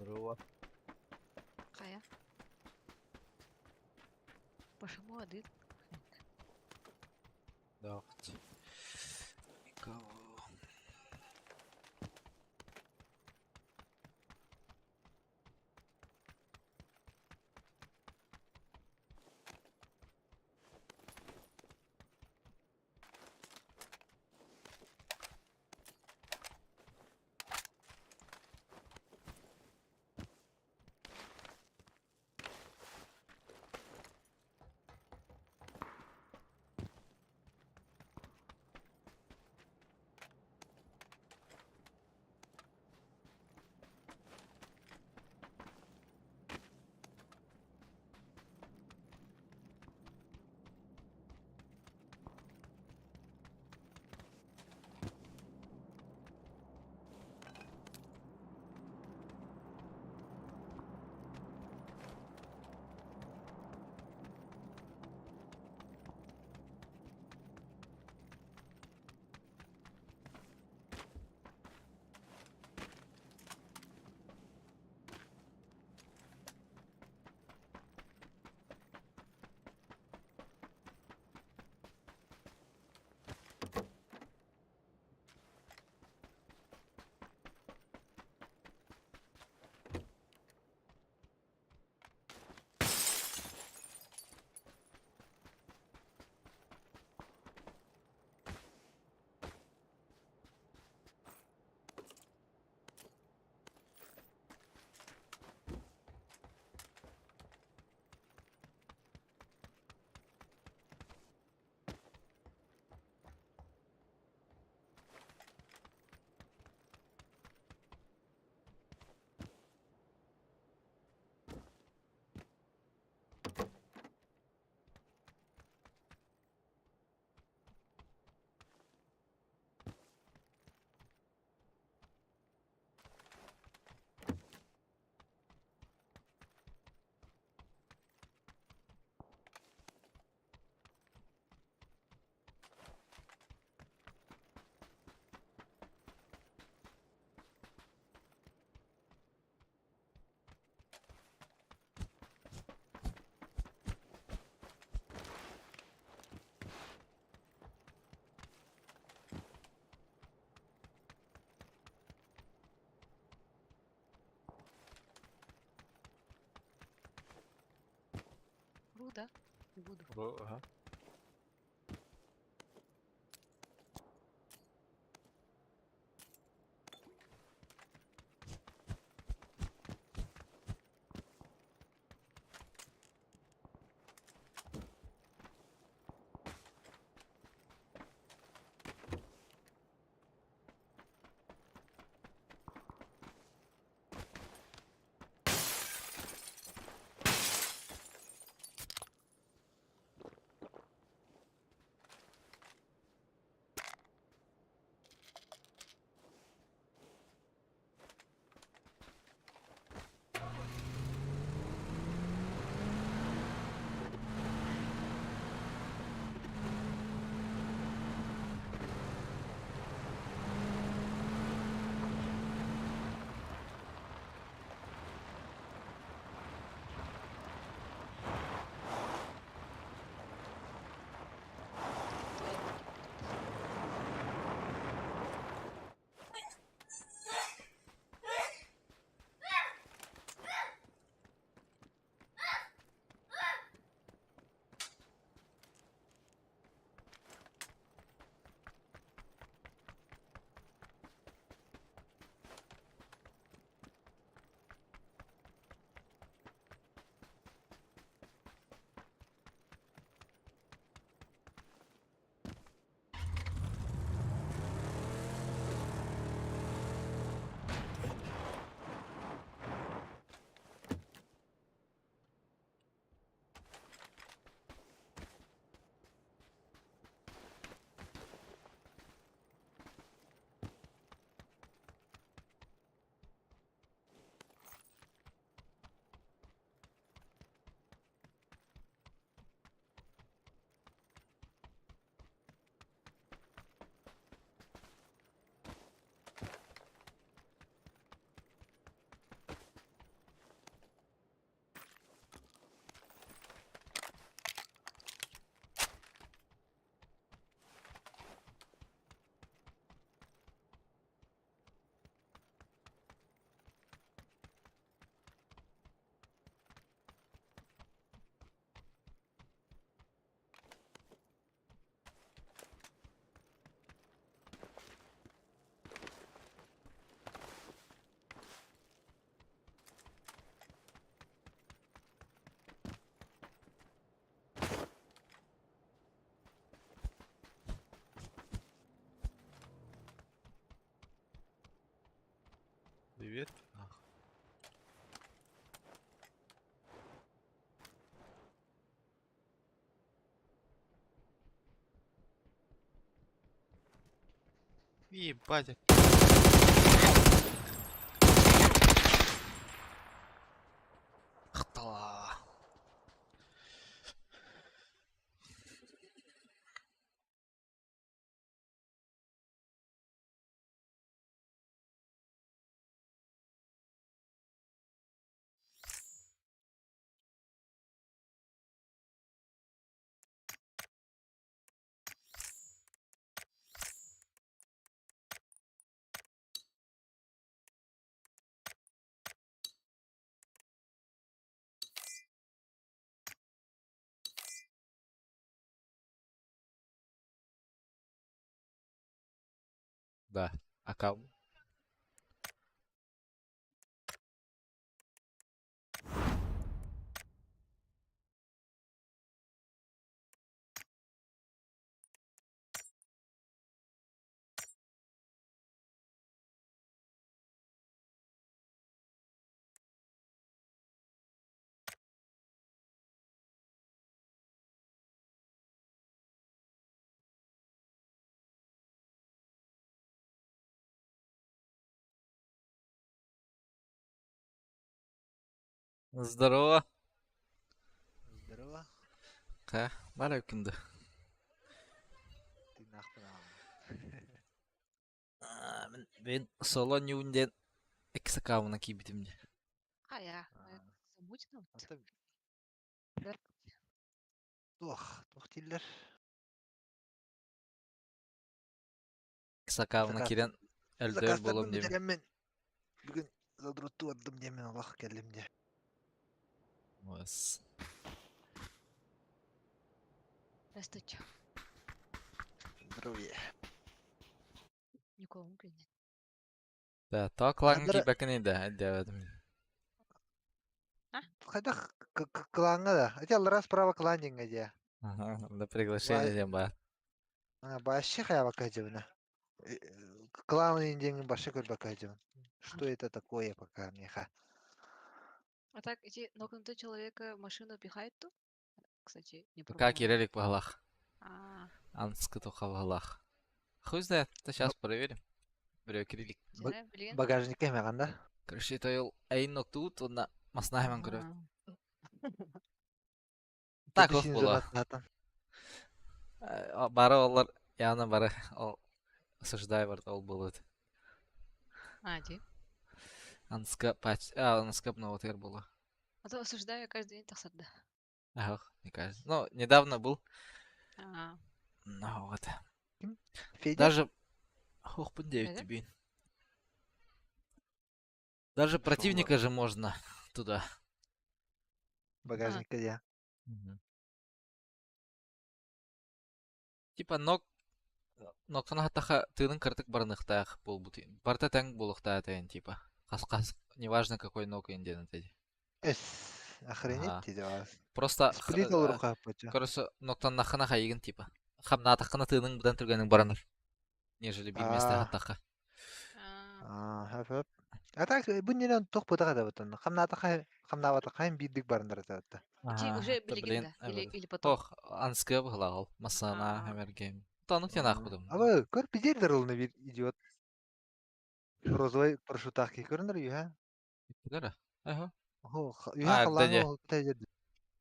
Здорово. Хайа? Почему один? Да, вот. Никого. Руда? Не буду. Ага. Привет. Ебать. Хтала. Да, аккаунт. Здорово. Здорово. Ха, бара күнді. Тыыннаахпын аҕам. Мин мен соло ньуун диэн иккис аккаунна киирбитим дии. Хайа, замутина вот. Ата туох, туох дииллэр? Иккис аккаунна Заказ киирэн өлдөөр буолуом заказтарбын диэбин. бүтэрэммин бүгүн задруттуу бардым диэммин олох кэллим дии. Ос. Здравствуйте. Здоровье. Никому блин. Да, то клаҥҥа Хадара киирбэккин да диэбэтим. А? хайдах клаҥҥа да? Ити аллараа справа клан диэҥҥэ дии. Ага, да приглашение диэн баар. Вообще хайабакка дьыбына. Клан диэҥҥин вообще көрбөккө дьыбын. Что это такое пока меха? А так, эти нокнутого человека машину пихает тут? Кстати, не Пока пробовала. киирэ илик баһылаах. А, Анскы тухха Хуй знает, это сейчас проверим. Бөрө кирилик. вчера, блин. Багажникка эмэҕин да? Короче, тойл эйин ноктуут уонна масна хэмэн көрөбүт. А, Так Төрдүс ох буолуо. зонатынан. Бары олар яна бары ол осуждаю барда ол буолуот. А, ди. Анска пач а анска новотер буолуо. А то осуждаю каждый день тахсарда. Ах, мне кажется. Ну, недавно был. А, Ну вот. Ким? Федя? Даже охпун девять Это? тебе. Даже Шо противника же можно туда. Багажникка дии. Типа ног Ноктон хаттаха тыынын кыртык барыныхтаах буолбут. Барта тэҥ буолуохтаах этэ типа. Хас-хас, неважно какой ног индиан этэ. Эс, охренеть Ага. ти вас. Просто Сплит олоруха пача. короче, ноктоннаххына хайыгын типа. Хамнаатаххына тыының быдан түргэнин баранар. Нежели биир месте А, хаттахха. а, а, хөп хөп. А так бу нинен туох бутаха да бутан. Хамнаата хамнаабата хайм биирдик барындар это. Ити Ага, уже это билигин блин, да? Или, или потом? Ох, анскы быһылаҕал. Масана А, эмэргем. Тонук тянаах будум. Аба көр пидер олны бир идиот. Розовый парашютах ки көрүнөр юха. Иккилere. Ага. Хо юха А, халлааны эрдэ ол тәжер.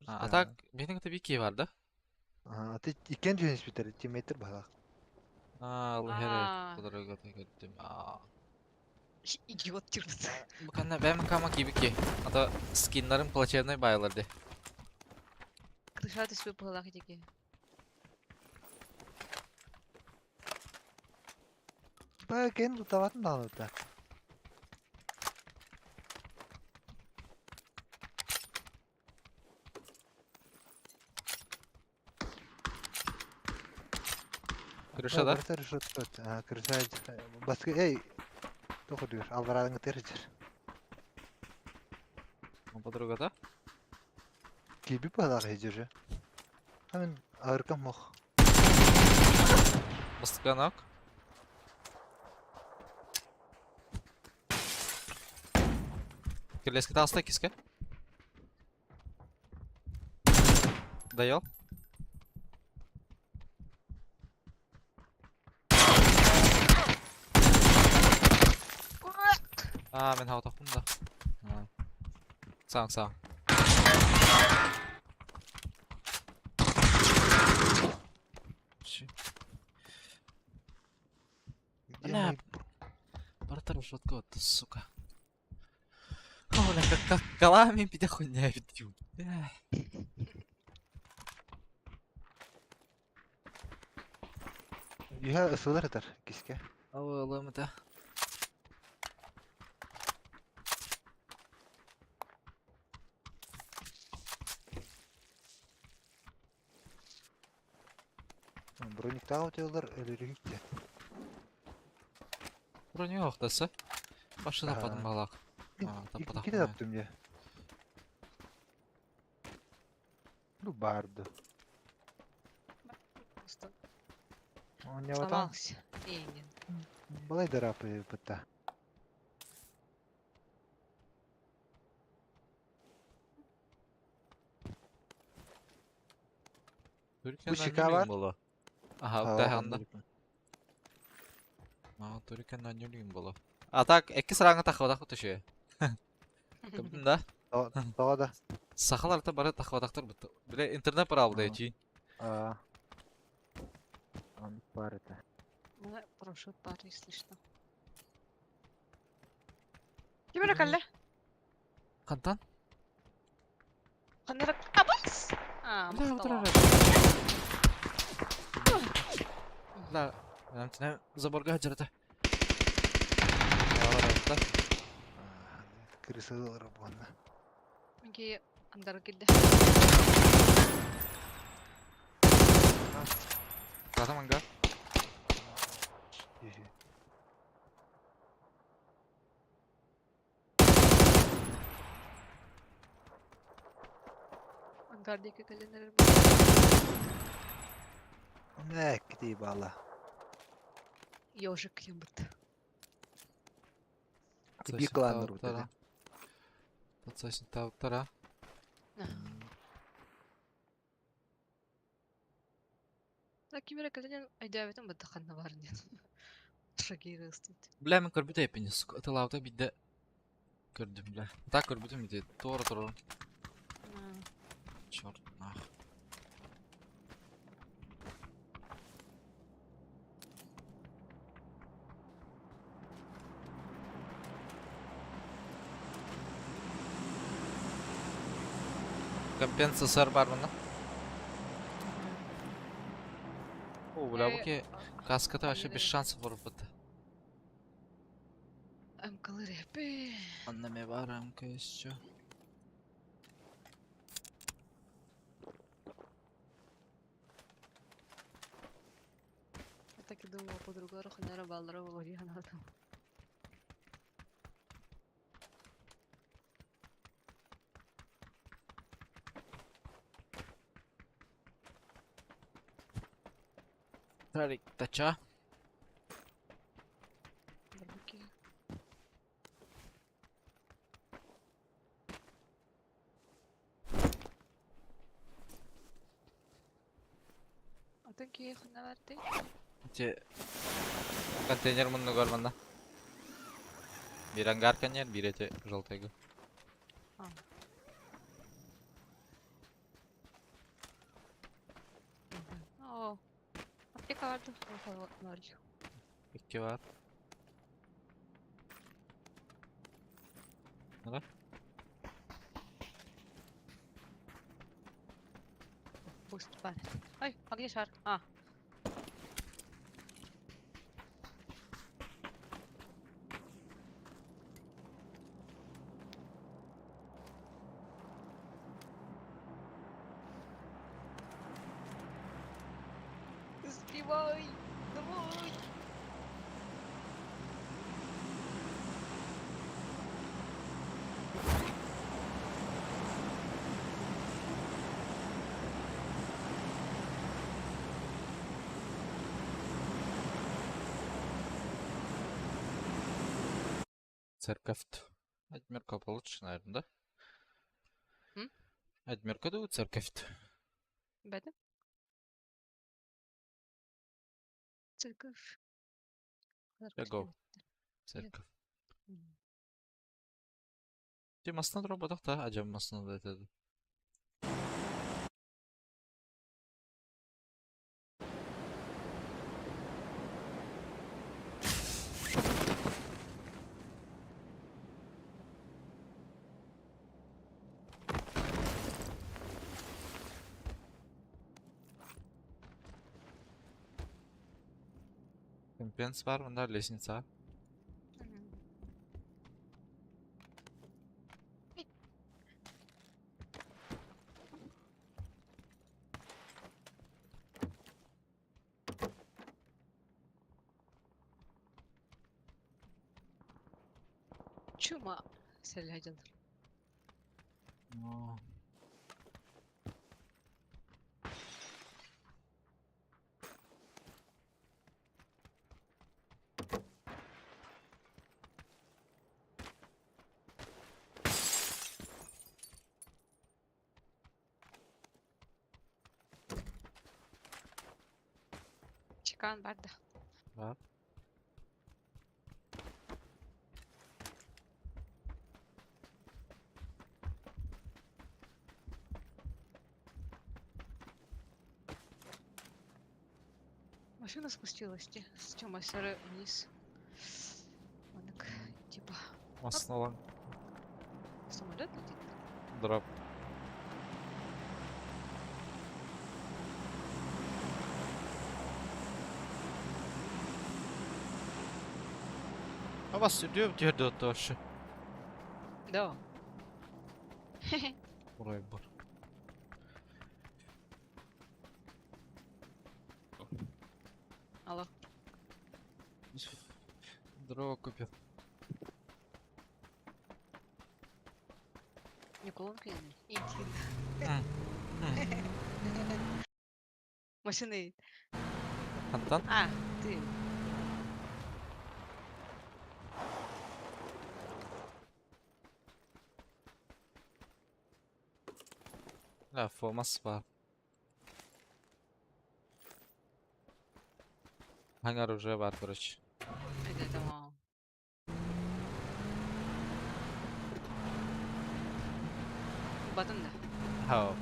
А так, бихин кытта бики бар да? А ты иккен жүнүс битер тиммейтер балак. А, лыхере а, подорога көрдүм. А. идиот тирнет. Бу бэм кама кибики. А то скиннарым плачевный байларды. Крыша түспүт быһыылаах итики. Ба кен тутабатын даҕаны Крыша да? Барыта решетка. А, крыша баскы эй тоқы дүйөр алдарадыңы тережер. Подруга да? Киби балак ежер. Хамен аркам мох. Мостыканок. Кэллэскэ таҕыста иккискэ. Доел? Аа, мин хаҕытахпын да. Саҥ, саҥ. Где Бля, мои Бартар ушатка вот, сука. О, бля, как калами пидя хуйня ведь. Бля. Үһэ ысылар ытар киске. Алым это. Брониктаах утуйаллар өлөрүһүк диэн. Броня охтасы. Башы таппадым балак. Икки таптым дьэ. Ну барды. Оонньоотоон Сломался. Эйнин. балай да ырааппыта. Түркиян Бу бар. Боло. Аха, уктаһанда. Аа, Түркиян аннюлин боло. А так, икки сараҥа тахыбатах түшүө. Кымдын да? Тоҕо да? Сахаларта бары тахыбатахтар бутта. Биле интернет барабылда ичи. Аа. Оннук баар этэ. Мына парашют бар, если что. Ким эрэ кэллэ? Хантан? Ханна эрэ абыс! Аа, Бля, махтал. Бля, намтина заборга дьарата. Крысалар буолла. Минки андары килде. Ката манга. Ангар диэки кэлэн эрэр Нэ, кити баала. Ежик кембит. Би кланнар бут. Подсосин таптара. Ким эрэ кэлэн өйдөөбөтүм бытта ханна баар диэн. Шаги ыстыт. Бля, мен көрбүт эппин, сука, ытылаабыта биирдэ көрдүм, бля. Так көрбүтүм ити, туора турар. Черт, нах. Компенсация бар мында. О, бля, бу ки каската вообще без шансов барбыт. Мкалы рэпи. Анна ме бар, МК еще. Я так и думала, подруга ханара баллара болор там. Тарик, тача. Барбеки. Атын киһи ханна бардый? Те контейнер муннугар манна. Бир ангар контейнер, бир эти желтый. А. О, аптека барды. Икки бар. Нара? Буст бар. Ай, а где шар? А. Успевай! Давай! Церковь. Адмирка получше, наверное, да? М? Адмирка да церковь. Бэдэ? Церковь. Го. Церковь. Ти масна дроба та, ажам масна да это. Компенс бар, мында лестница. Чума сэлэһэ Но. Чекан бар да. Бар. Машина спустилась, те, с Тёма сыры вниз. Маннык, типа, Масналан. Самолет летит. Дроп. А вас идем теперь вообще. Да. Урай бар. Алло. Дрова купил. Николан пьяный. Иди. Машина едет. Антон? А, ты. Да, фомас бар. Хангар уже бар, короче. Это там. Батын да. Хау.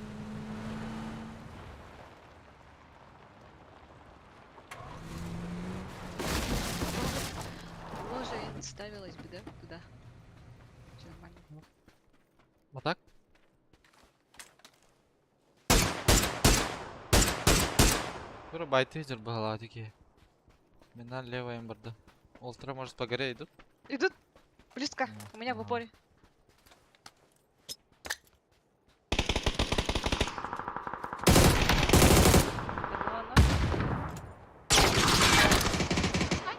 Боже, ставилась бы, да, туда. Все нормально. Вот так? Вырубай тизер была такие. Мина левая имбарда. Ультра может по горе идут? Идут! Близко! У меня в Ага. упоре. Одного ноль. Ай!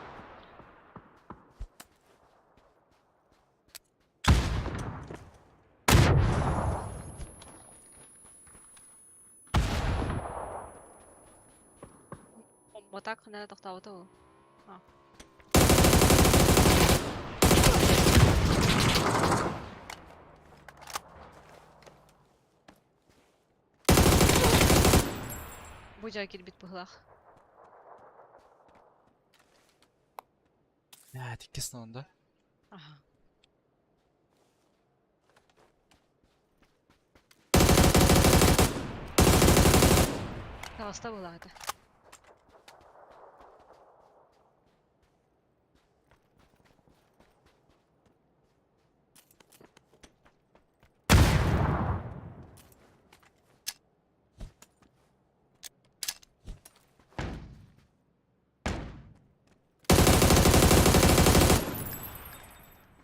Вот так надо тохтаабыта А. Бу дьэ киирбит быһыылаах. А, тиккес да? Ага. Таҕыста быһыылаах этэ.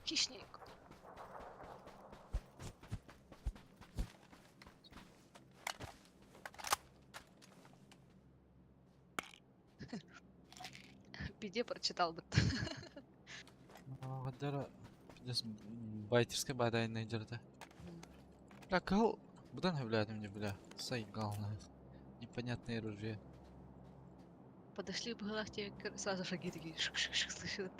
Хищник. Пиде прочитал бы. Гадара байтерская бадайная дерда. Бля, кал... Будан бля, мне, бля. Сайгал, Непонятное оружие. Подошли бы к тебе сразу шаги такие шик-шик-шик слышат.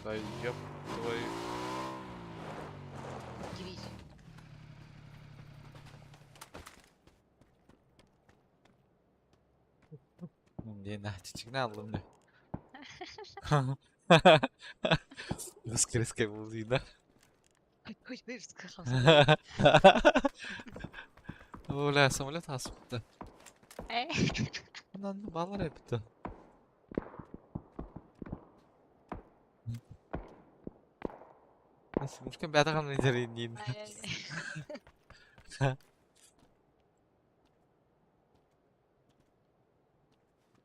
Да ёб твою. Удивись. Блин, чичигне аллым да. Воскрескай булдыйда. Бля, самолет аспытты. Анан балар эпти. Мушка бәтаган дин.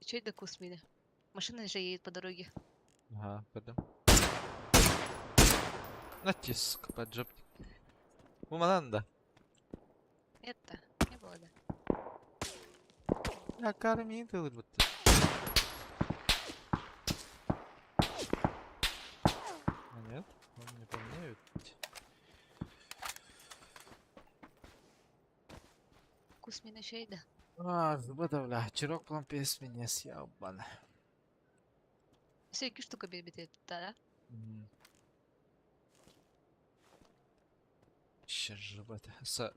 Че это кусмины? Машина же едет по дороге. Ага, көрдүм. Натиск поджопник. Бу манан да. Это не было, да. Я кармин будто. А нет, он не поменяет. Кусмина шейда. А, бля, чирок план пес меня съебан. Все, екі штука бит да? Сейчас же это. С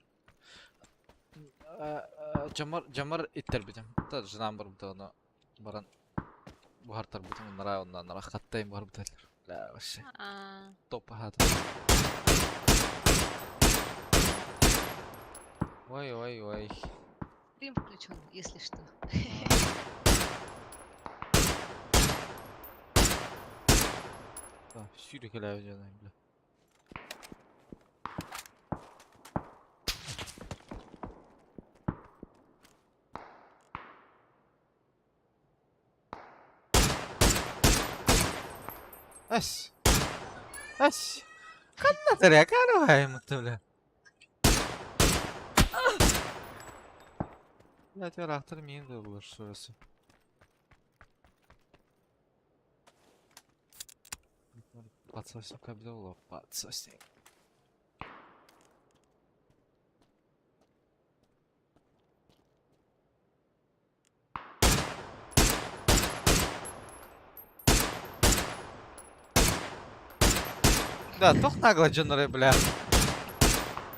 Жамар жамар иттер битим. Та жинам бар бит оны. Баран бухартар битим нара оннан нара хаттайым бар бит. Бля, вообще. Топ хат. Ой, ой, ой. Стрим включен, если что. Да, сүүрүкэлээбит дьоно, бля. Ась! Ась! Ханна тэрэ карвай бля. Блять, рахтар мин да булар шурасы. 28 кабзола, 28. Да, тох нагло дьоннорой, бля.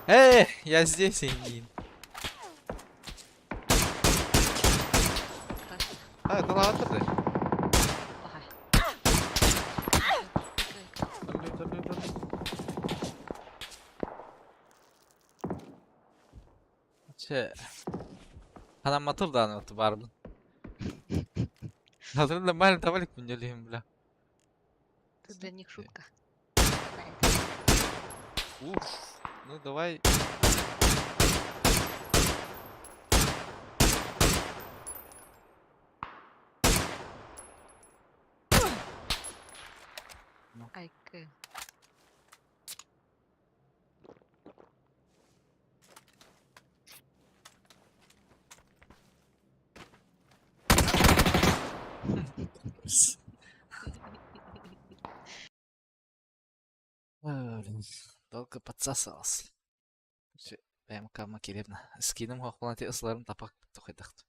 Эй, я здесь, Индин. А, это лаватор, да? Че, Ханаматыр да аны барбын. Хазыр нормально тавалик күнделейм, бля. Тут для них шутка. Уф, ну давай. Айка. Блин, долго подсосался. Бэм кама киребна. Скинем хохланти ысларым тапак тухайдахт.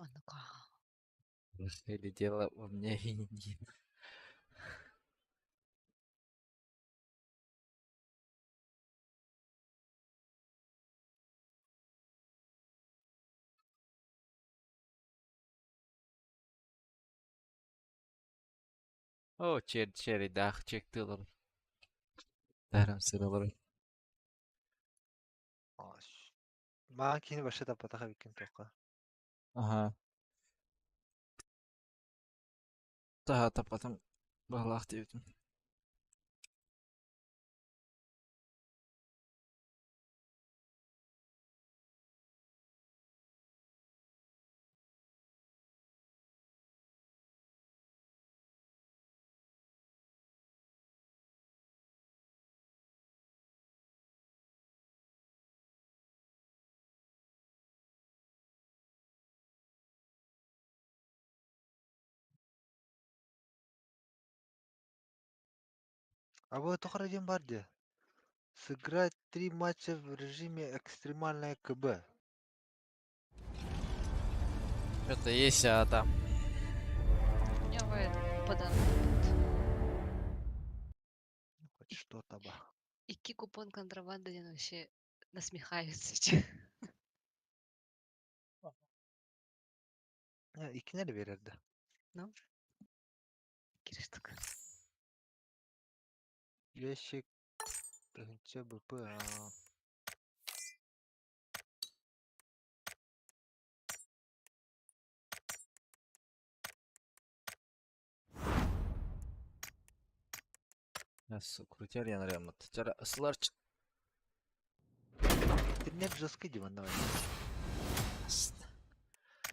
А ну-ка. Или дело во мне и не. О, чер чери дах чек тылыр. Дарам сырылыр. Маған кини башы таппатаха биккен тоққа. Ага. Таха тапатым. Бағлақ дейтім. А вот тоқара ден бар де. Сыграть три матча в режиме экстремальное КБ. Что-то есть, а там. Хуйнявая подарок будет. Хоть что-то ба. Икки купон контрабанда диэн вообще насмехаются. Иккини эрэ биэрэр да. Ну, кири штука. Ящик тыһыынча БП аа. Крутяр янаряммыт. Чара ысылар. Интернет жесткий диван давай.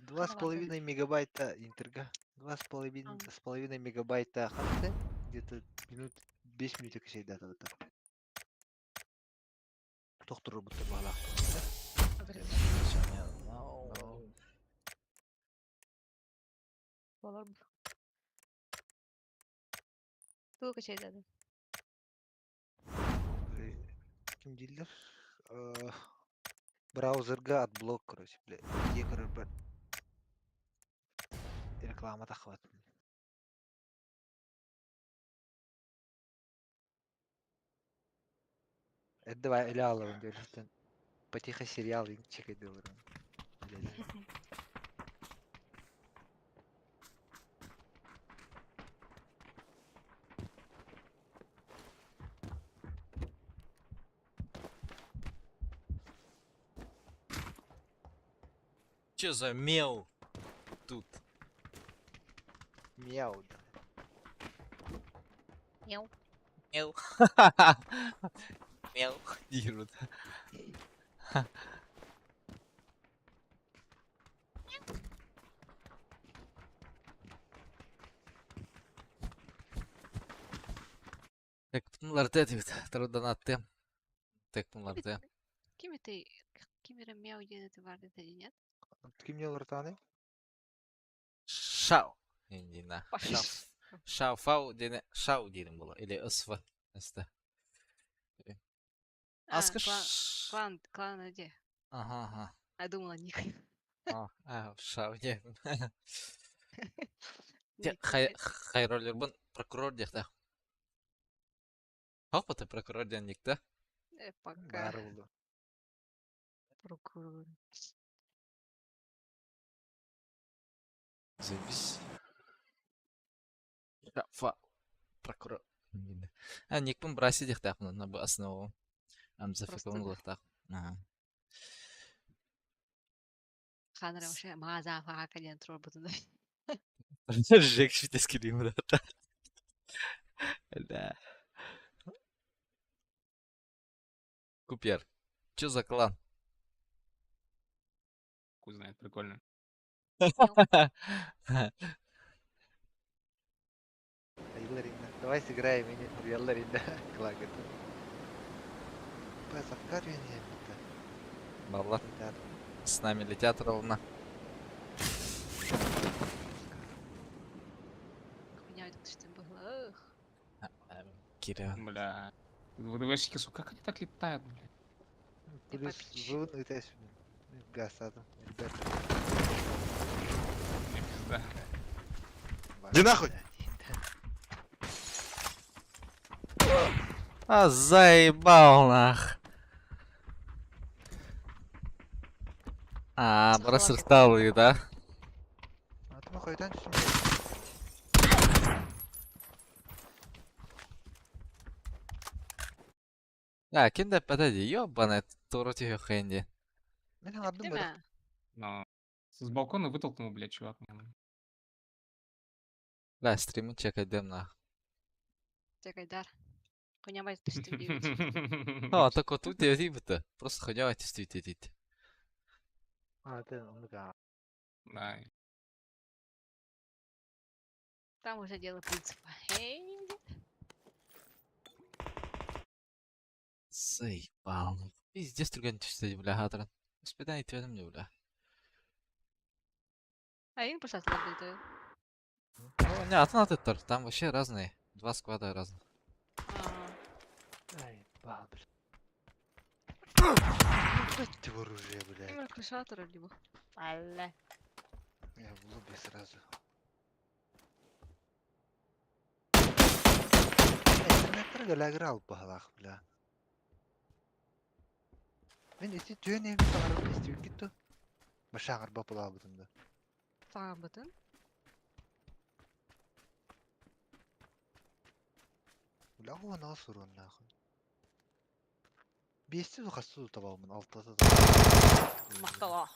2,5 мегабайта интерга. 2,5 мегабайта ханты. Где-то минут 5 минут кешейдата. Тохтуру бутта балах. Болар. Тугу качайдады? Ким дииллэр? Браузерга adblock, короче, бля. Где көрөр реклама тахват. Это давай или аллах, потихо сериал чекай доллар. Че за мел тут? Мяу, да. Мяу. Мел. Мел. Диир. Текпунларда этибит. Трудонатты. Текпунларда. Ким это? Ким эрэ мяу диэн это бар дэтэ нет? Ким не олортааны? Шау. Индина. Шау. Шау фау диэн шау диирим буолар. Или ысф. Эсте. Аска Клан, клан где? Ага. А думала ник. А, шау диэн. Хайроллербун прокурор диэхтээх. Хоппа прокурор диэн никта. Пока. Баар буолуо. Прокурор. Заебись. Фа. Прокурор. А, никпин браси диэхтээх на бу основу. Амзафикон булуохтаах. Ага. Ханара вообще мазафака диэн туруор бутун. Жек шүтес килиим да. Да. Купер. Чё за клан? Хуй знает, прикольно. Давай сыграем, Ялларинда. Клагет. Балла. С нами летят ровно. Кирилл. Бля. ВДВшники, сука, как они так летают, бля? Плюс выводный тест. Газ, ребята. Мне пизда. Иди нахуй! А заебал нах. А, бросил да? А ты махай танчишь? А, ким да подойди, ёбаный, туроти хэнди. Но с балкона вытолкнул, блядь, чувак. Да, стримы чекай дэм нах. Чекай дар. Хуйня 309. А, так вот тут я рибы-то. Просто хуйня действительно. А, ты, он да. Да. Там уже дело принципа. Эй, Заебал. Пиздец, другая түстэ, бля, хатран. Успедай тведем не, бля. А им пошла слабый. Ну, не, атын аттар, там вообще разные. Два склада разных. Ай, бал, блядь. Ебать ты оружие, блядь. Именно крышатора либо. Алле. Я в лобби сразу. Хаттар галягыр алып баһалаах, бля. Мен ити түөн эми саҥарабын истибиккит дуо? Башаҥарба булаабытым да. Саҥарбытын. Бля, оҕоноҕо суруоннаахын. Биэсти ду хасты ду табаҕымын, алтата да. Махталаах.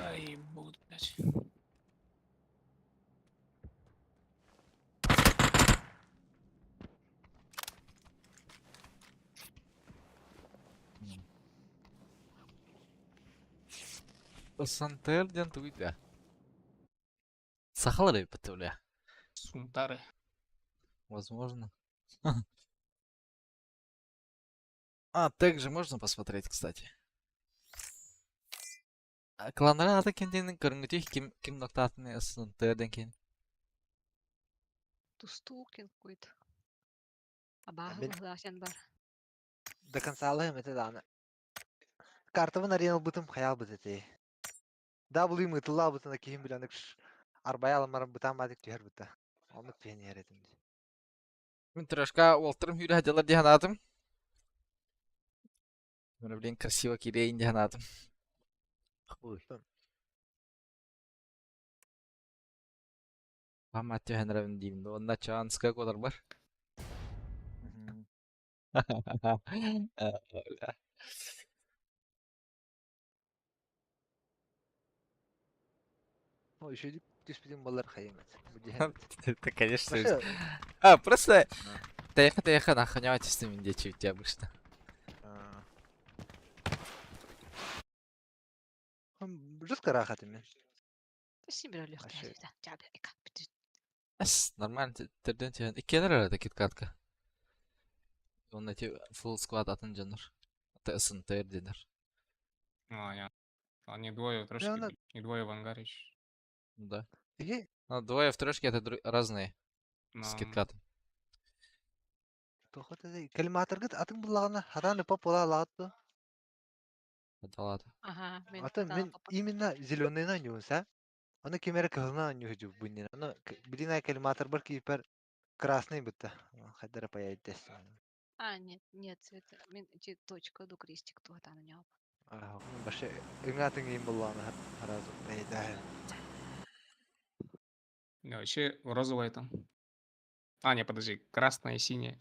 Ай, будут, блядь. Сантер диэн тугуй да? Сахалар эбит бля. Сунтары. Возможно. А, тег же можно посмотреть, кстати. Кланнара ата кентенин көрүҥүтүй ким ким ноктаатын СНТ ден кин. Тустуукин какой-то. Абааһы Мен быһыылаах бар. До конца алыһым этэ даҕаны. Картабын арыйан ылбытым хайаалбыт этэй. W мытыллаабытына киһим билэн арбайа аламмаран бытаан баатык түһэр быта. Оннук түһэн иһэр этим дии. Мин трешка уолтарым сүүрэ сылдьаллар дии санаатым. Блин, красиво киирейин дии санаатым. Хуй. Пама түһэн эрэбин диибин. Уонна чаанска куотарбар. Ну, еще түспүтүм буоллар хайым этэ. Бу дьиһэн. Это, конечно. Вообще, А, просто Теха-теха, нахуй с ними дети обычно. Жестко рахат мен. Спасибо, Лёха. Вообще. Эс, нормально, терден түһэн. Иккиэнэр эрэ киткатка. Уонна эти full squad атын дьоннор. Это СНТ дэнэр. Ну, понятно. Они двое в трешке она- были, и двое в ангаре еще. Ну да. Иги Но двое в трешке это разные с Но, киткатом. тохот этэй. Калиматоргыт атын буллаҕына хатаан ыпа була алаҕыт дуо? Это ладно. Ага, мен Атын сатаан мин именно зеленыйынан ньуунса. Аны ким эрэ кыһылынан ньуһдьу буннин. Аны билин ай коллиматорбар киипер красный бытта. Хайдара паяйдес. А, нет, нет, цвета. Мен эти точка ду крестик туһатаан ньоп. Башы ыңатын им буллаҕына сразу паяйда. Не, вообще розовая там. А, не, подожди, красная и синяя.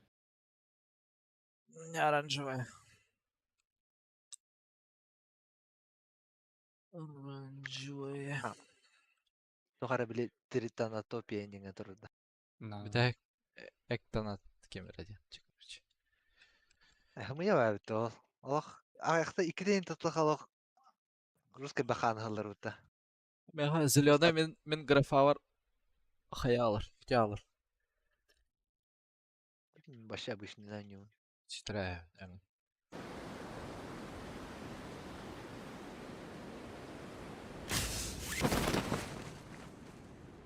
У меня оранжевая. Оранжевая. Тухара били тританатопия диҥэ турда. Да. Бүтэһик эктанат кемере короче. Хымыя баабыт ол. Олох аяқта иккитин тутлах олох русский бахан хыллар бутта. Меха зеленый мин мин графавар хаялар, фтялар. Башы обычный ньуун. Читаю.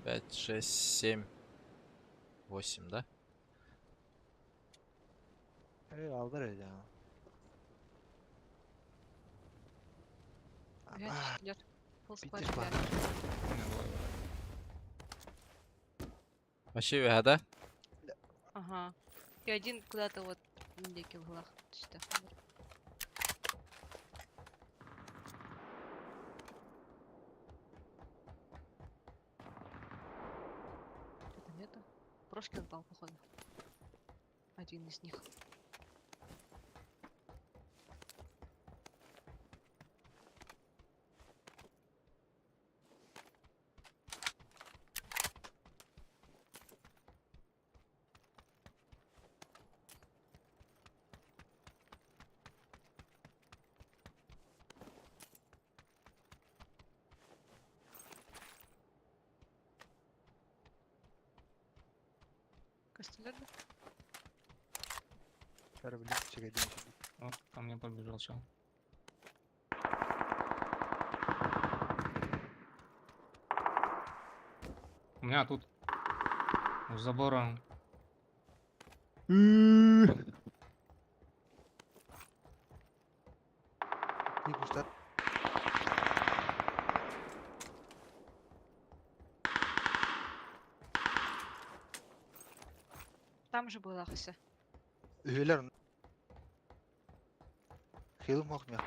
Пять, шесть, семь, восемь, да? Э, алдар эдэ. Блядь, Аба, идёт. Full squad, Питер блядь. бар. У меня двое. Вообще, да? Ага. И один куда-то вот индейки в глах. Что? Что-то нету. Прошки упал, походу. Один из них. Көстүлэр да? Кораблик чэгэдин. О, ко мне подбежал чел. У меня тут у забора. Кустар. Там же была хася. Үһүлэр. Хилым ох мех.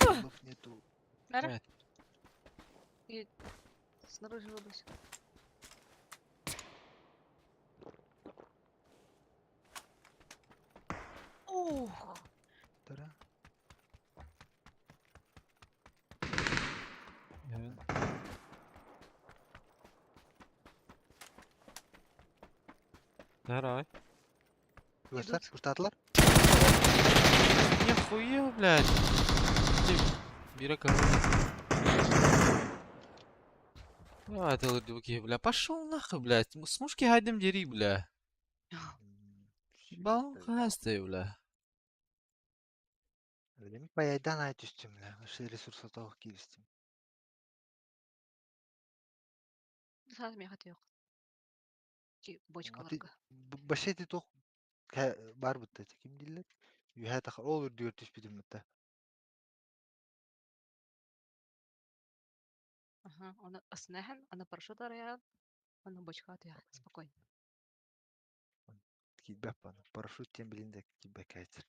Хилов нету. Нара? Нет. И снаружи выбрось. Ух! Тара. Давай. Кустар, Идут. кустатлар. Нихуя, блядь. Ты, бери короче. А, ты лудуки, бля. Пошел нахуй, блядь. С мушки хайдем дери, бля. Балон хасты, бля. Өлеми баяйдан ай түстүм бля. Ошо ресурс отоох киристим. Сразу меха yok. Ти бочкаларга. Башети тох бар бутта ким диллер. Үһэ тахар ол үрдүгэр түспүтүм бутта. Ага, он аснахан, она парашют араян, она бочка я спокойно. Кийбэп баны. Парашют тем билин де кийбэк айтыр.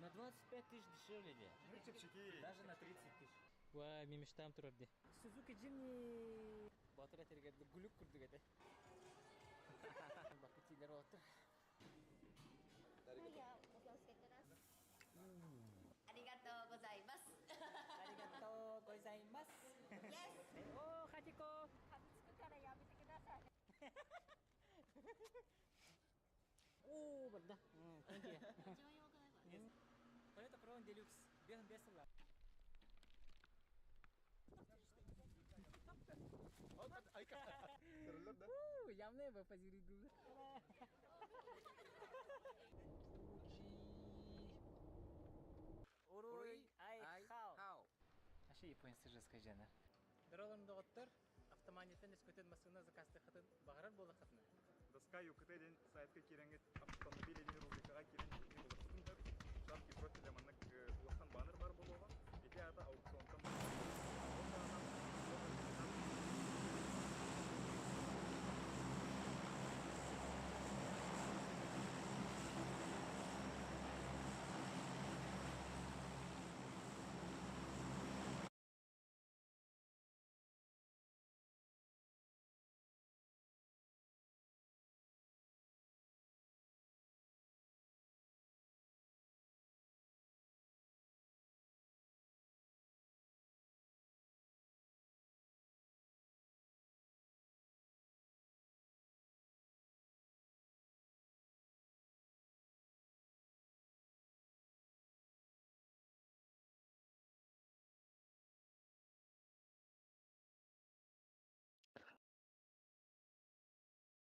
На 25 тысяч дешевле де. Даже на 30 тысяч. Вай, мен мечтам турар де. Suzuki Jimny. Батыр әтергә гүлүк күрдүк әтә. Бакытилер отыр. ありがとうございます。ありがとうございます。おー、ハチコ。噛みつくからやめてください。 おー、барда. Thank you. Toyota Crown Deluxe. Бегом без сыла. Явно его позиридул. Уруй ай хау. Аша японцы же скажена. Доролорун доҕоттор, автоманеттен өскөтөн массыына заказтыаххытын баҕарар буоллаххытына. Доска ЮКТ диэн сайтка киирэҥҥит автомобиль диэн рубрикаҕа киирэн итини булуоххутун сөп. Шапке профиля маннык улахан баннер баар буолуоҕа. Ити аата аукционтан Ол таһынан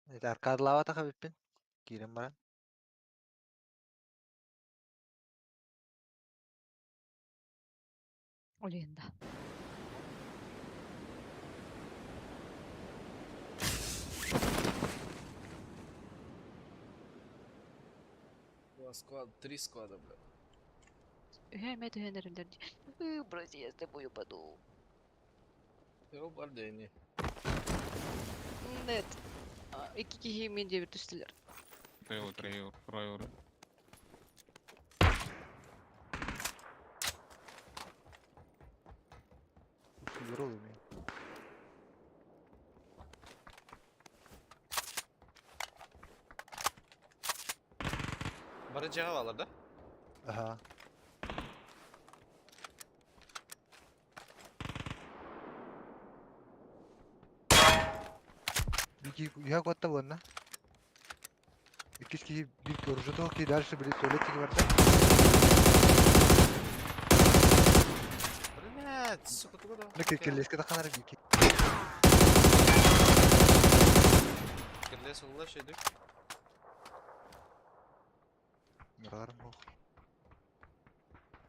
Это аркадлава таха биппин. Киирэн баран. Олен, да. склада, три склада, бля. Үһэ эмэ түһэн эрэллэр дии. Ыы, брози, я с тобой упаду. Ёбардени. Нет. А, Икки киһи мин диэбит түстүлэр. Трейл, трейл, трейл. Здоровый мен. Бары дьиэҕэ бааллар да? Аха. Бики я куотта буонна. Иккис киһи биир оружие киһи дальше били туалет диэки барда. Блядь, сука, туга да. Ну кэллиэскэ тахханар бики. Кирлес улла шейдик. Ныраларым бу.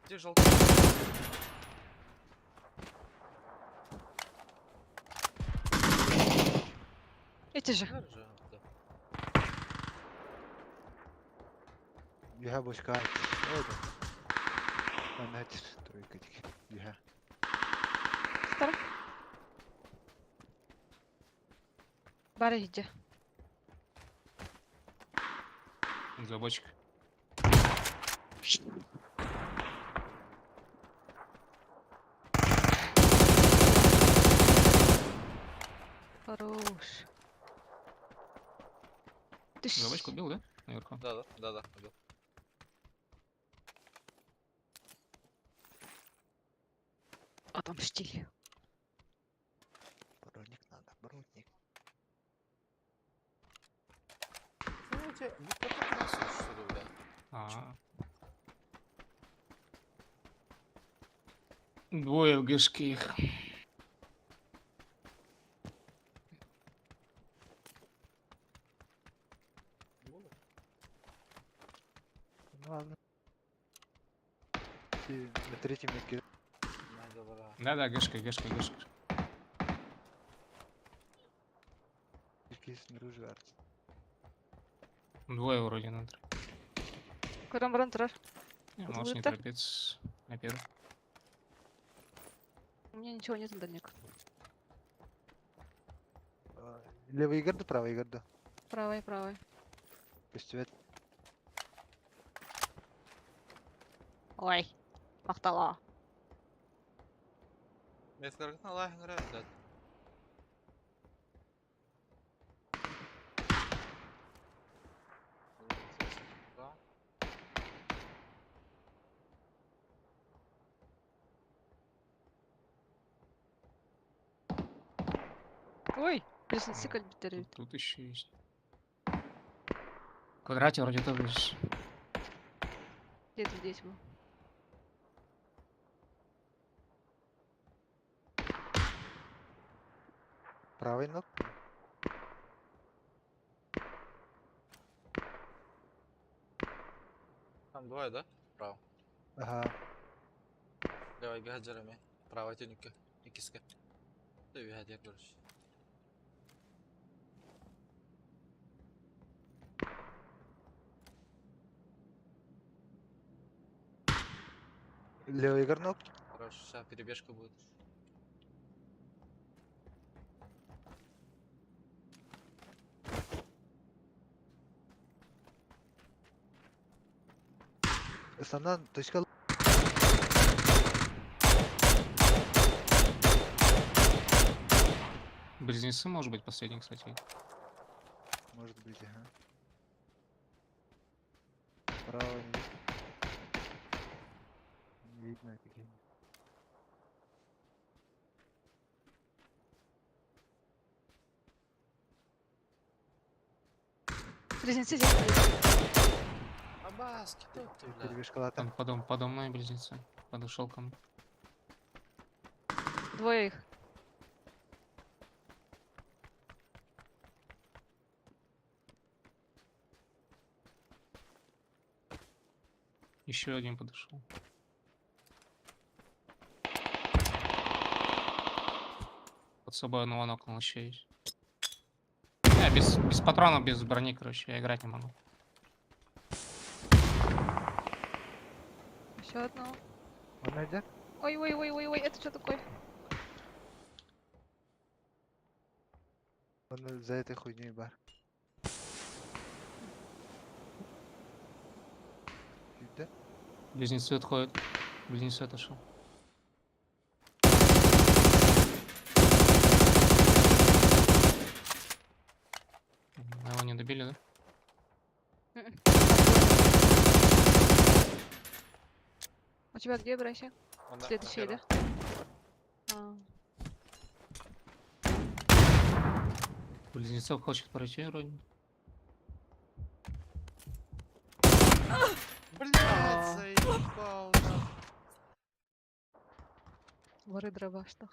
Где желтый? Эти же. Юха бочка. Ой, да. Манна тройка дик. Юха. Стара. Бары иди. Забочка. Хорош. Ты Забочку убил, да? Наверху. Да, да, да, да, убил. Отомстили. Броник надо, броник. Знаете, будто красный, что ли, бля? А. Двое в гэшке их. Ну ладно. И на третьем метке. Надо, бра. Да-да, гэшка, гэшка, гэшка. Снаружи арт. Двое вроде надо. Көрөн баран турар. Не, Вот можешь не это? торопиться. На первый. У меня ничего нет на дальник. Левый игр да правый игр да. Правый, правый. Көстүбэт. Ой. Махтала. Меткаргытын Аллах нравится, блядь. Да. Ой, близнецы кальбитеры. Тут, тут еще есть. В квадрате вроде тоже есть. Где-то здесь был. Правый ног. Там двое, да? Право. Ага. Левый гаджерами. Правая тюника. Икиска. Ты гаджер, короче. Левый игр ног. Хорошо, сейчас перебежка будет. Санан точка. Близнецы, может быть, последний, кстати. Может быть, ага. Право не видно. Не видно какие. Близнецы здесь. Абаски, тут ты, бля. Перебежка лата. Там подо, подо мной близнецы. Подошел ко мне. Двое их. Еще один подошел. Под собой одного нокнул еще есть. Не, без, без патронов, без брони, короче, я играть не могу. Еще одного. Он идет? Ой, ой, ой, ой, ой, это что такое? Он за этой хуйней бар. Да? Близнецы отходят. Близнецы отошел. Его не добили, да? Мгм. У тебя где, Брася? Он на- на Следующий, да? первом. А, Близнецов хочет пройти вроде. Блять, заебал. нахуй. воры дрова, что?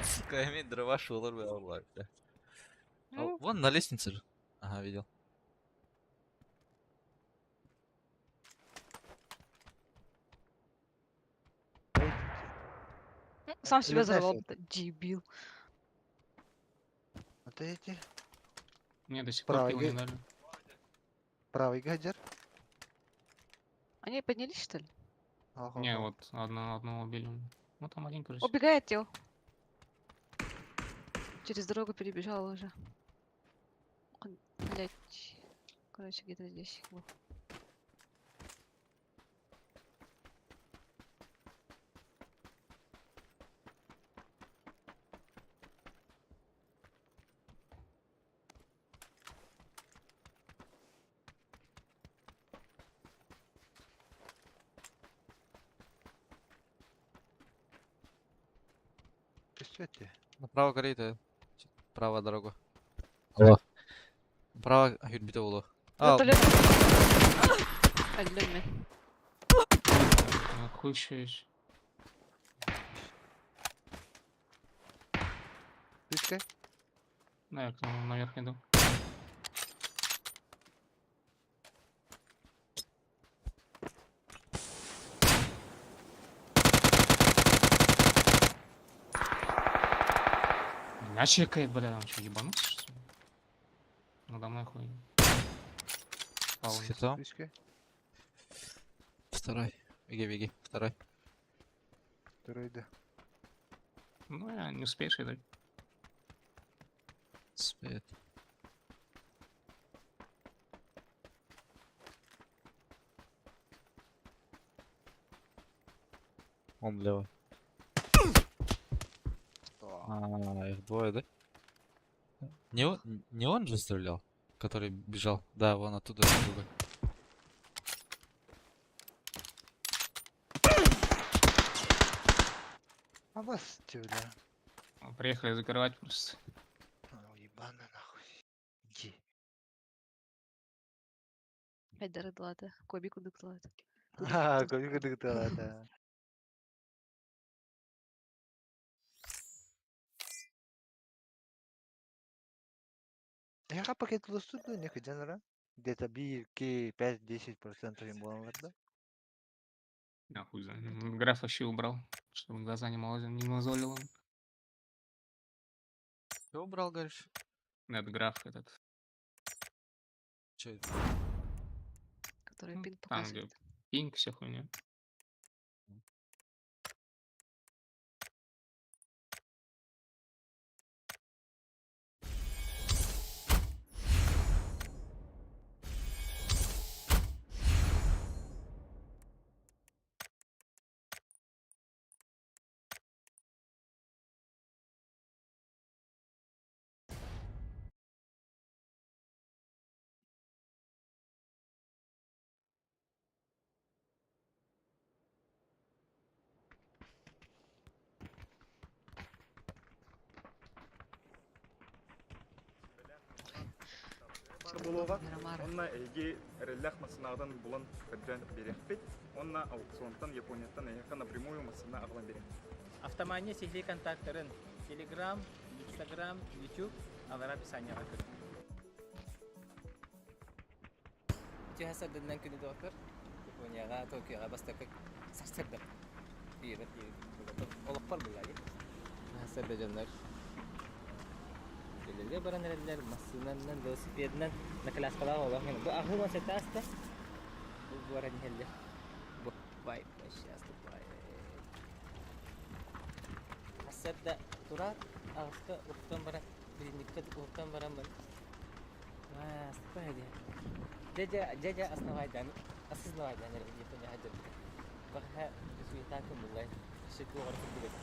Сука, имеет дрова шулар, бля, бля. А, Ну, Вон на лестнице же. Ага, видел. ну, сам себя Вернайся. взорвал, дебил. Вот эти. Мне до сих пор Правый пиво не ге- дали. Правый гаджет. Они поднялись, что ли? Ага. Не, вот одного убили. Ну там один, короче. Убегает тел. Через дорогу перебежал уже. Блять. Короче, где-то здесь был. Что это? Направо горит, Право дорогу. Алло. Право юрбите улу. А, Вертолет. Алло, А, Хуй еще есть. Пускай. Да, я к нему наверх иду. Меня чекает, бля, там что, ебанулся, что ли? Надо мной хуй. с Спал. хитом. Пускай. Второй. Беги, беги. Второй. Второй, да. Ну, я не успеешь, я Спит. Он левый. А, их двое, да? Не он же стрелял, который бежал? Да, вон оттуда другой. А вас те, бля. Приехали закрывать просто. Ебаный нахуй. Иди. Опять дорогла-то. Кобику дыклад. А, кобику дыктала, да. Я пакет лусту не хеденера. Где-то би, ки 5-10% им было, да? Да, хуй знает. Граф вообще убрал, чтобы глаза не мозолило. Не мозолило. Чего убрал, говоришь? Нет, граф этот. Че это? Который Ну, пин там, где показывает. пинг, вся хуйня. Бар булуға. Мирамара. Онна эйги реллях масынадан булан көдден берехпит. Онна аукционтан Японияттан эйха напрямую масына ағылан берех. Автомания сихли контакттарын Telegram, Instagram, YouTube алар описанияға көрүн. Үтү күнү доктор. Японияға, Токиоға бастакы сарсырдым. Олықпар бұлай. Сарда дьоннор үлэлэргэ баран эрэллэр, массыынанан, велосипедынан, на коляскалаах олох бу аһыы уон сэттэ ааста. Бу баран иһэллэр. Бу бай, сейчас тупай. Сарда тураат, аҕыска уһуктан баран, билинниккэ уһуктан баран Аа, ступай дии. Дьэ-дьэ, дьэ-дьэ основайдаан, осознавайдаан эрэ диэххэ дьарбыта. Баҕаһа суета кымыллай, өссө туох эрэ курдук этэ.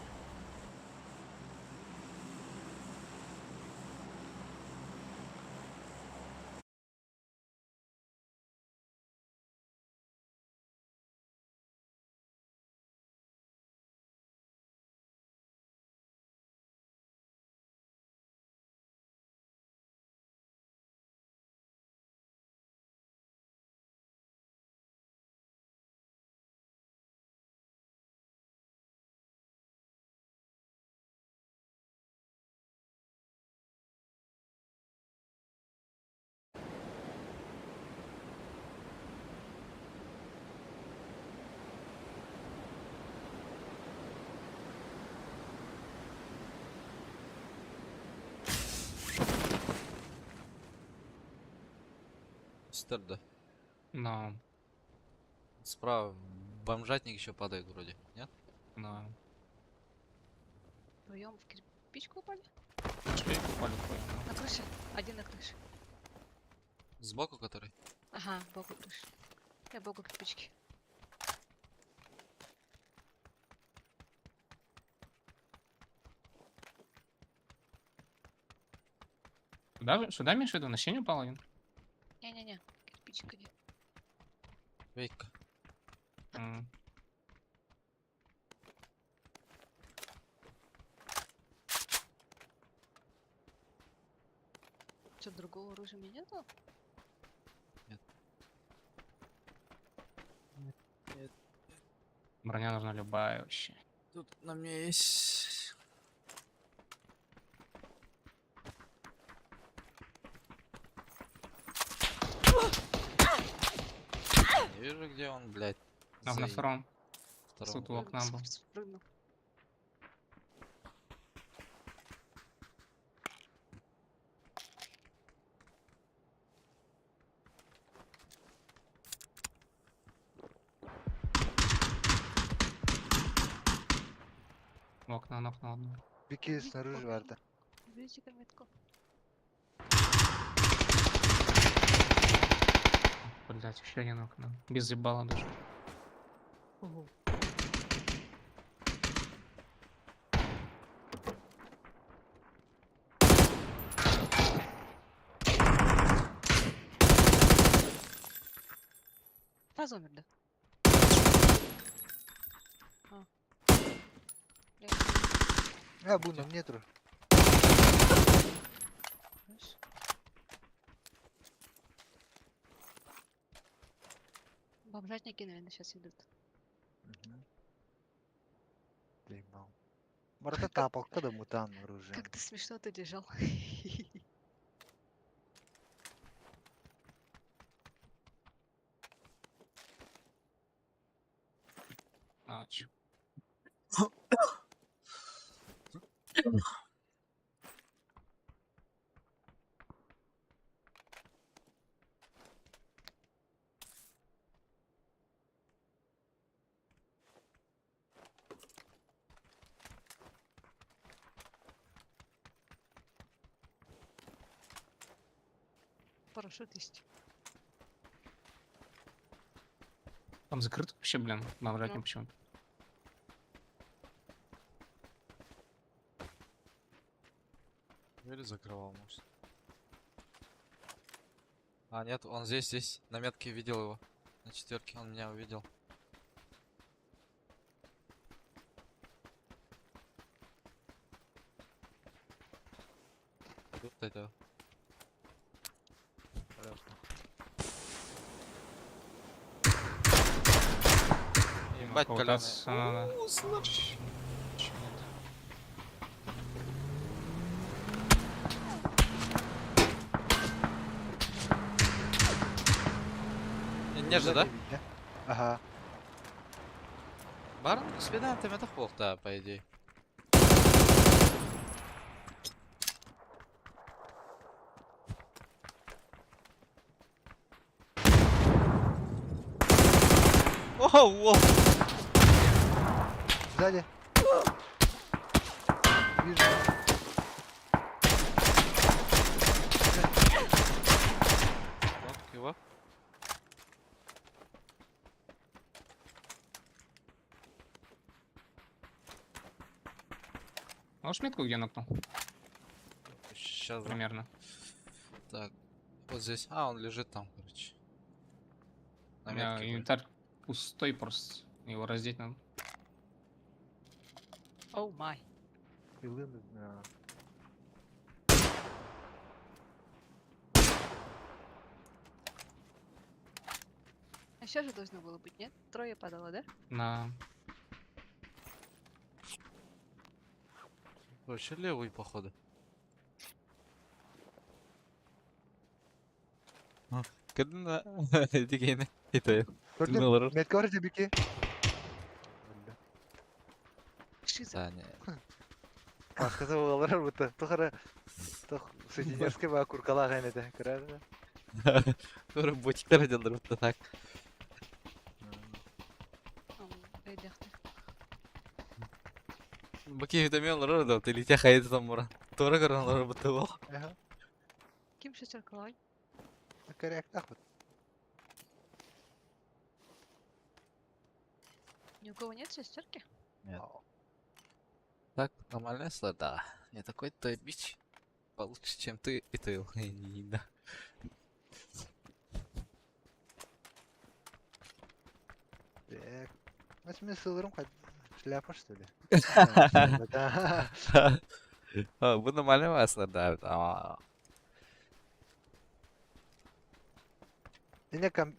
Стерда. Но, Справа бомжатник еще падает вроде, нет? но. Вдвоем в кирпичку упали? Что я упали твои? На крыше. Один на крыше. Сбоку который? Ага, боку крыши. Я боку кирпички. Сюда, сюда имеешь в виду? На синюю упал один? Не-не-не, кирпичка нет. Вейка. М. Что, другого оружия у меня нету? Нет. Нет. Броня нужна любая вообще. Тут на мне есть... Не вижу, где он, блядь. На, на Заеб- втором. втором. Тут у окна был. Спрыгнул. У окна, на окно одно. Бики снаружи vardı. Видите метку? Блять, еще один окно. Без ебала даже. Ого. Сразу умер, да? А. Я А, бу на мне тур. Знаешь? Бомжатники, наверное, сейчас идут. Заебал. Барта тапалка да мутан оружие. Как ты смешно ты лежал. А, чё. Парашют есть. Там закрыто вообще, блин, бомжатник Ну. почему-то. Или закрывал, может. А, нет, он здесь, здесь. На метке видел его. На четверке он меня увидел. Тут это. Понятно. Ебать, Кого-то коляны. надо. У, слышь. Чё нет? Не же, да? Ага. Барон спидан ты метах да, по идее. О, Сзади. Вижу. Вот его. Можешь метку где нокнул? Сейчас. Примерно. Так. Вот здесь. А, он лежит там, короче. На У меня метке были. инвентарь пустой просто. Его раздеть надо. Oh my. Пилы, да. А сейчас же должно было быть, нет? Трое падало, да? На... Вообще левый, походу. Кадна дигене итайы. Көрдүм. Метка бар бики. Шиза. Да, не. Каскасы болалар бута. Тухара тух сутенерский ба куркала гайнете. Көрәдме? Тура ботиктер делдер бутта так. Өйдәхтер. Баки витамин лор да, ты литя хайды там мура. Тура көрөн лор бутта бол. Аха. Ким шестеркалай? Коррект ахмат. Ни у кого нет шестерки? Нет. Так, нормально сло, да. Я такой то бич получше, чем ты и ты. Да. Так. Нас мен сылырым хат шляпа что ли? Да. Бу нормально баслар да. А, Ине кам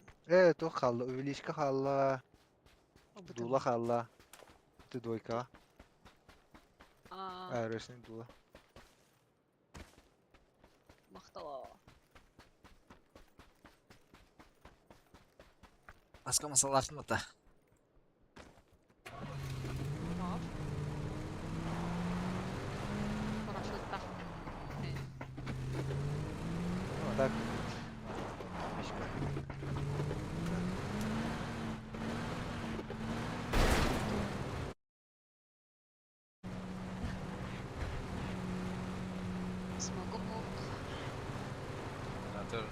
то халла, увеличка халла, дула халла. Ты двойка. А, А, ресни дула. махтала. Аска масалашын та. Оп. Парашютта. Ну, так. Мишка. Смогу. Да, тоже.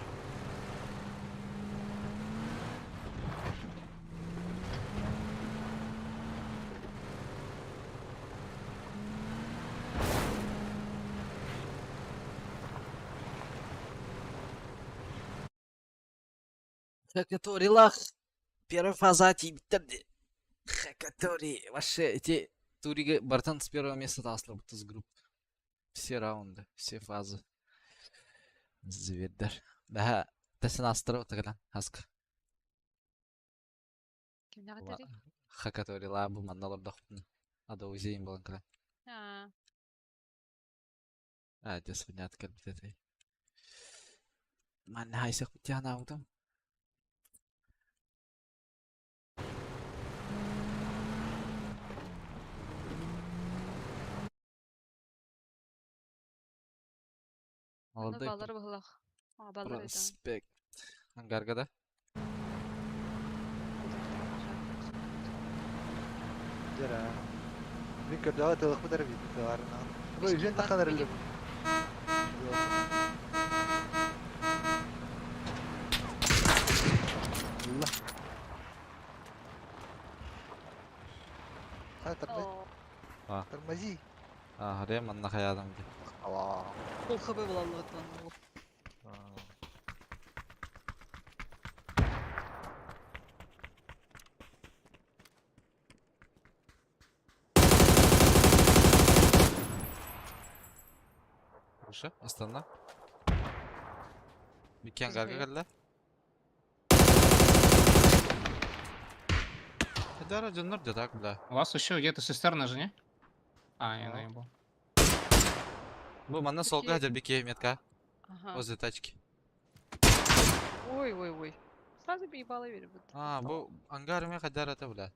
Хакаторилах. Первая фаза тибиттерди. Хакатори. Вообще, эти туриги Бартан с первого места таслар с групп. Все раунды, все фазы. Звердер. Да, тесен астыры отагылан. Хаска. Кимнәгә Хакаторила бу манналар да хупны. Ада узейин болан кала. А, А, дес внят кэлбит Манна хайсах битяна аутам. ну Молодой баллар баһылах. А, баллар это. проспект. Ангарга, да? Жара. Мин көрдөҕө тылых бутар бит тыларына. Бу үзен таханар эле. Allah. Ha тормози. А. Тормози. А, харем манна хаядам ди. Ала. Пол хб булаллыгыттан. Выше, Астана. Бики ангарга Мгм. кэллэ. Хадара дьоннор дьэ так, бля. У вас еще где-то цистерна же, не? А, я А. наебал. Бу манна солга Бики. дьэ бики метка. Ага. Возле тачки. Ой, ой, ой. Сразу бы ебало верю. будто. А, бу ангар ме хадара это, бля.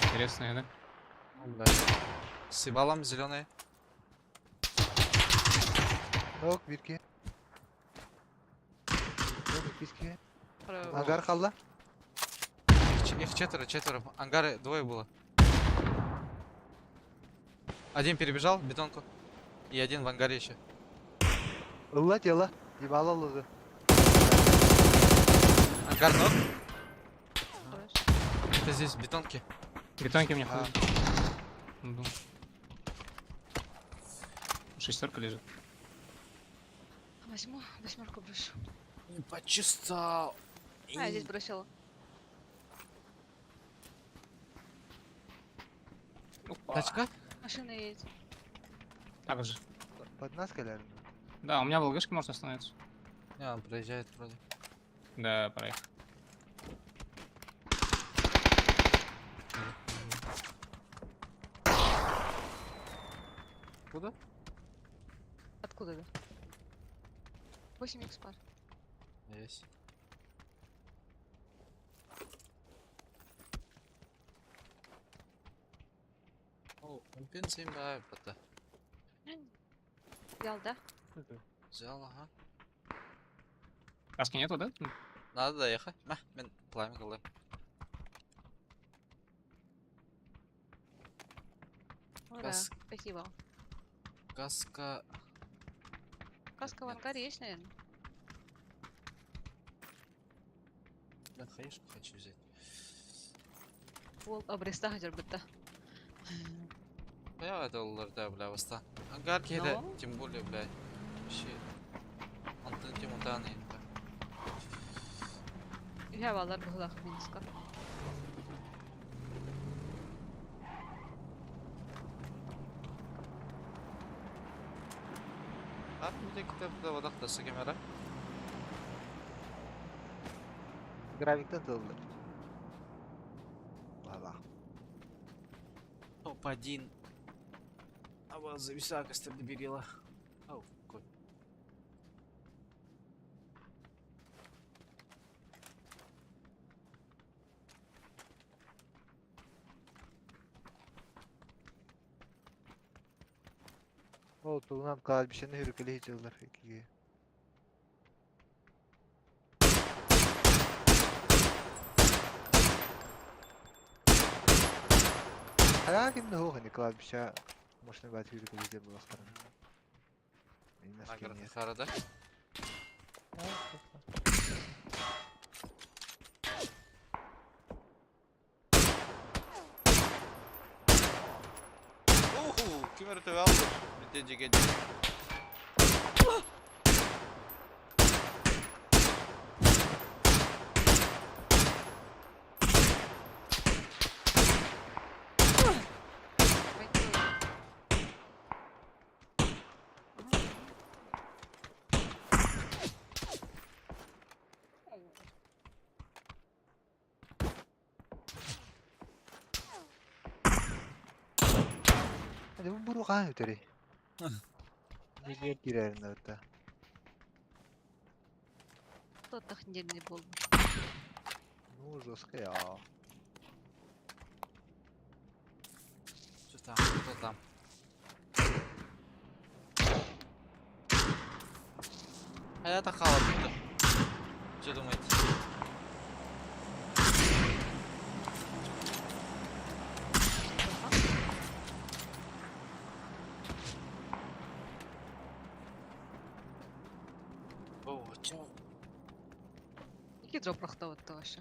Интересная, да? Ну, бля. Сибалам зеленый. Yok bir Yok iki. Про- Ангар халла. Их четверо, четверо. Ангары двое было. Один перебежал в бетонку. И один в ангаре еще. Ылла тело. Ебало лызы. Ангар ног. Хорош. Это здесь, в бетонке. Бетонки мне А. хуй. Ну. Шестерка лежит. Возьму, восьмерку брошу. Не почесал. А, я здесь бросила. Опа. Тачка? Машина едет. Так же. Под нас каляр. Да, у меня в ЛГшке можно остановиться. Не, он проезжает вроде. Да, проехал. Куда? Откуда, да? 8 икс пар. Есть. О, компенсием да, Взял, да? Взял, ага. Каски нету, да? Надо доехать. Мә, мен пламя кылдым. Ура, Кас- спасибо. Каска... Каска в Нет. ангаре есть, наверное? Бля, хаешку хочу взять. Ол обреста хотя бы да. Я это да, бля, воста. Ангарки это, Но. тем более, бля, вообще. Антон Тимутаны. Я валар быһылах минуска. А, где китап да водах камера? Гравиктен тылды. Ладно. Топ-1. А вот зависака доберила. Ау, какой. Ол тылынан кладбищені хүрүкелі жылдар екіге. Хайа кимде хоох ини кладбище машина бат хүрүкелі деп булактарын. Награда Хара, да? Уху, ким өртөп алды? Бите жеге. Hadi bu буругаан өтөрий. Неге кирерин өтө. Тот недельный был. Ну, жестко я. Что там? Кто там? А я-то хала буду. Что думаете? О, чё? Какие дроп рахта вот вообще?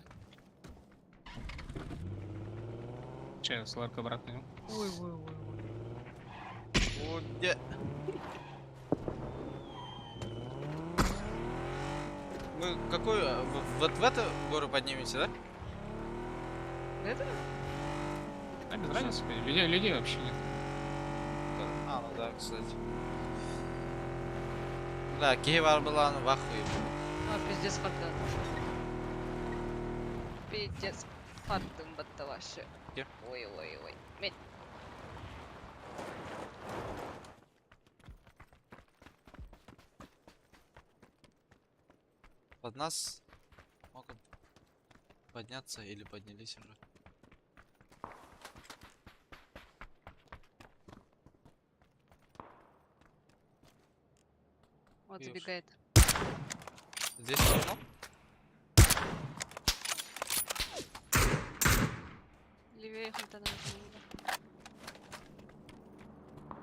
Че, с ларка обратно идем? Ой, ой, ой, ой. О, где? Мы какую? Вот в эту гору поднимемся, да? Это? Да, без разницы. Людей вообще нет. А, ну да, кстати. Да, Киев была, ну в ахуе. А, пиздец, хардым. Пиздец, хардым батта вообще. Где? Ой, ой, ой. Мен. Под нас могут подняться или поднялись уже. Вот Видишь. забегает. Здесь окно? Левее фонтана.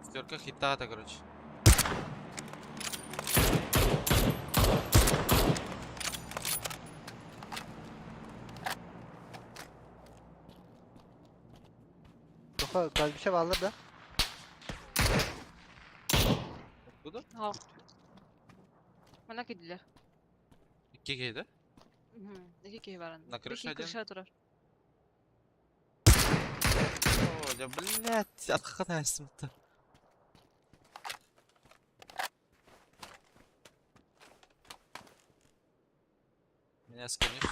Четверка хитата, короче. Тоха кладбище бааллар да? Откуда? Ах. Мана киирдилэр. Икки киһи да? Икки киһи баар. На крыше один? Крыша турар. О, да, блядь, атхатайсың-то. Меня скинешь?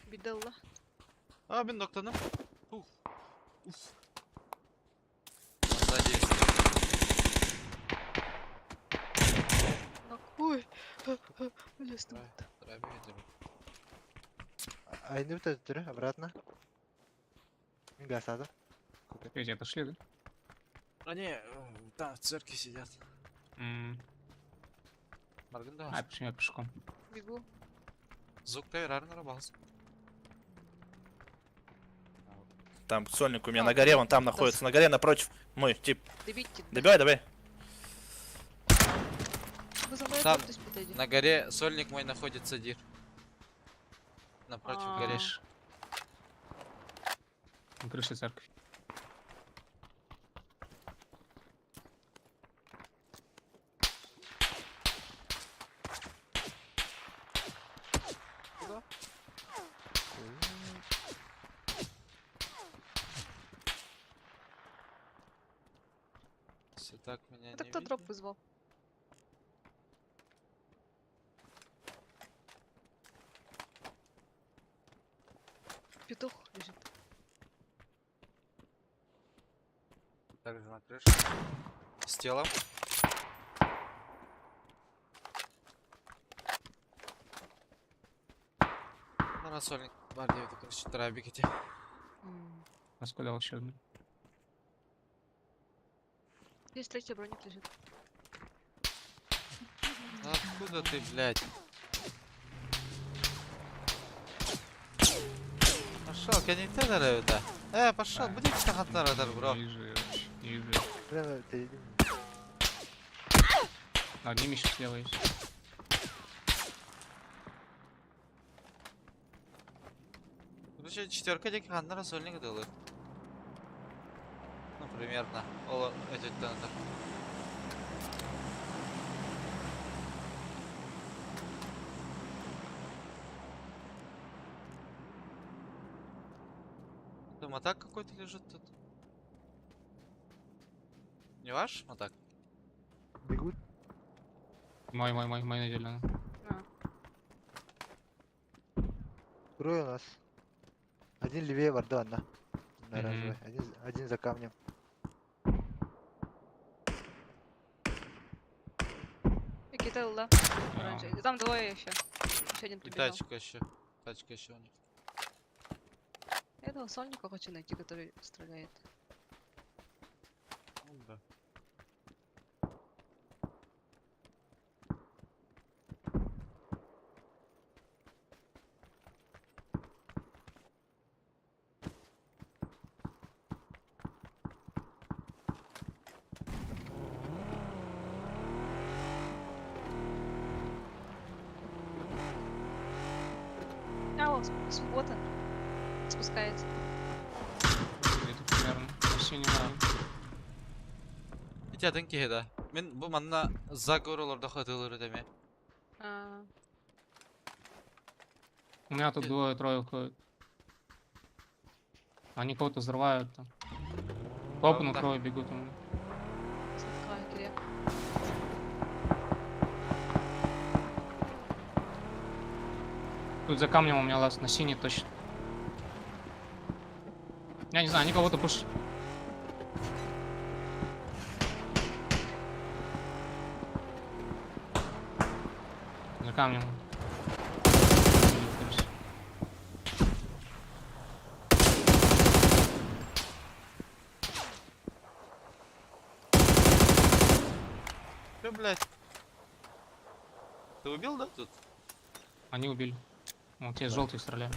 Бидалла. А, мин ноктаным. Уф. Уф. Сзади. Ой. Лестно. Айны бүтө обратно. Мин гасадым. Эти отошли, да? Они там в церкви сидят. Маргин да. А, почему я пешком? Бегу. Звук рарно рабался. Там сольник у меня на горе, вон там находится, на горе напротив. Мой тип. Добейте. Добивай, добей. Вы за мной Там, то есть подойди. На горе сольник мой находится, Дир. Напротив горы. На крыше церкви. Куда? Все так меня Это не кто видно. дроп вызвал? Петух лежит. Также на крыше. С телом. На рассольник. Бар это, короче, трабик эти. Раскулял еще одну. Здесь третий броник лежит. Ну откуда ты, блядь? Пошел, коннектор да. Пошел, А, будет хантар, бро. Не вижу, я вообще, не вижу. Блин, ты... Над ними еще слева есть. Короче, четверка дик хантар сольник далы. Ну, примерно. Ола, эти тентер. Там атак какой-то лежит тут. Не ваш матак? Бегут. Мой, мой, мой, мой на зеленом. А. Трое у нас. Один левее варда, одна. На Мгм. оранжевой. Один за камнем. Какие-то да. Оранжевый. Там двое еще. Еще один И прибежал. тачка еще. Тачка еще у них. Я этого сольника хочу найти, который стреляет. Ну да. А, вот, вот он. Спускается. Где-то примерно. На синем уровне. Ити атын киһи да. Мин бу манна загор олордо хатылыр деме. А, У меня тут двое-трое уходят. Они кого-то взрывают там. Опа, на да. трое бегут у меня. сладкая киря. Тут за камнем у меня лаз, на синий точно. Я не знаю, они кого-то пушат. За камнем. Ты, блядь. Ты убил, да, тут? Они убили. Вот те желтые стреляли.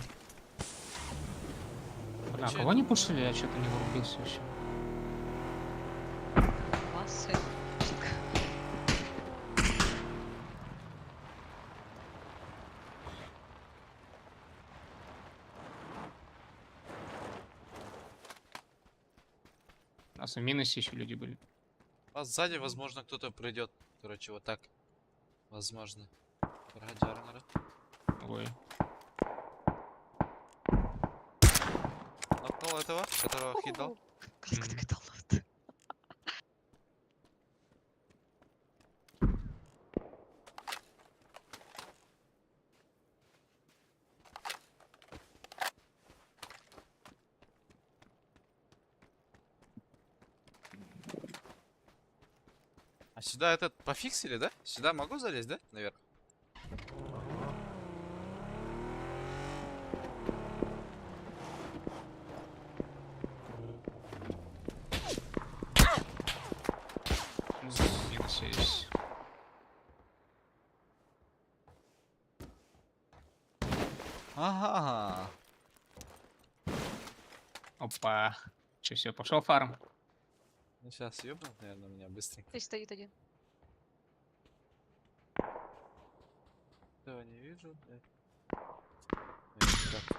Бля, а Чё кого они пушили? Я что-то не вырубился вообще. Массы. У нас в минусе еще люди были. А сзади, возможно, кто-то придет. Короче, вот так. Возможно. Раджарнера. Ой. Нокнул этого, которого хит дал. Каска Мгм. так дал. А сюда этот пофиксили, да? Сюда могу залезть, да? Наверх. В минусе есть. Ага. Опа. Че, все, пошел фарм. Ну сейчас ёбнут, наверное, меня быстренько. Здесь стоит один. Этого не вижу, блядь. Эй, так.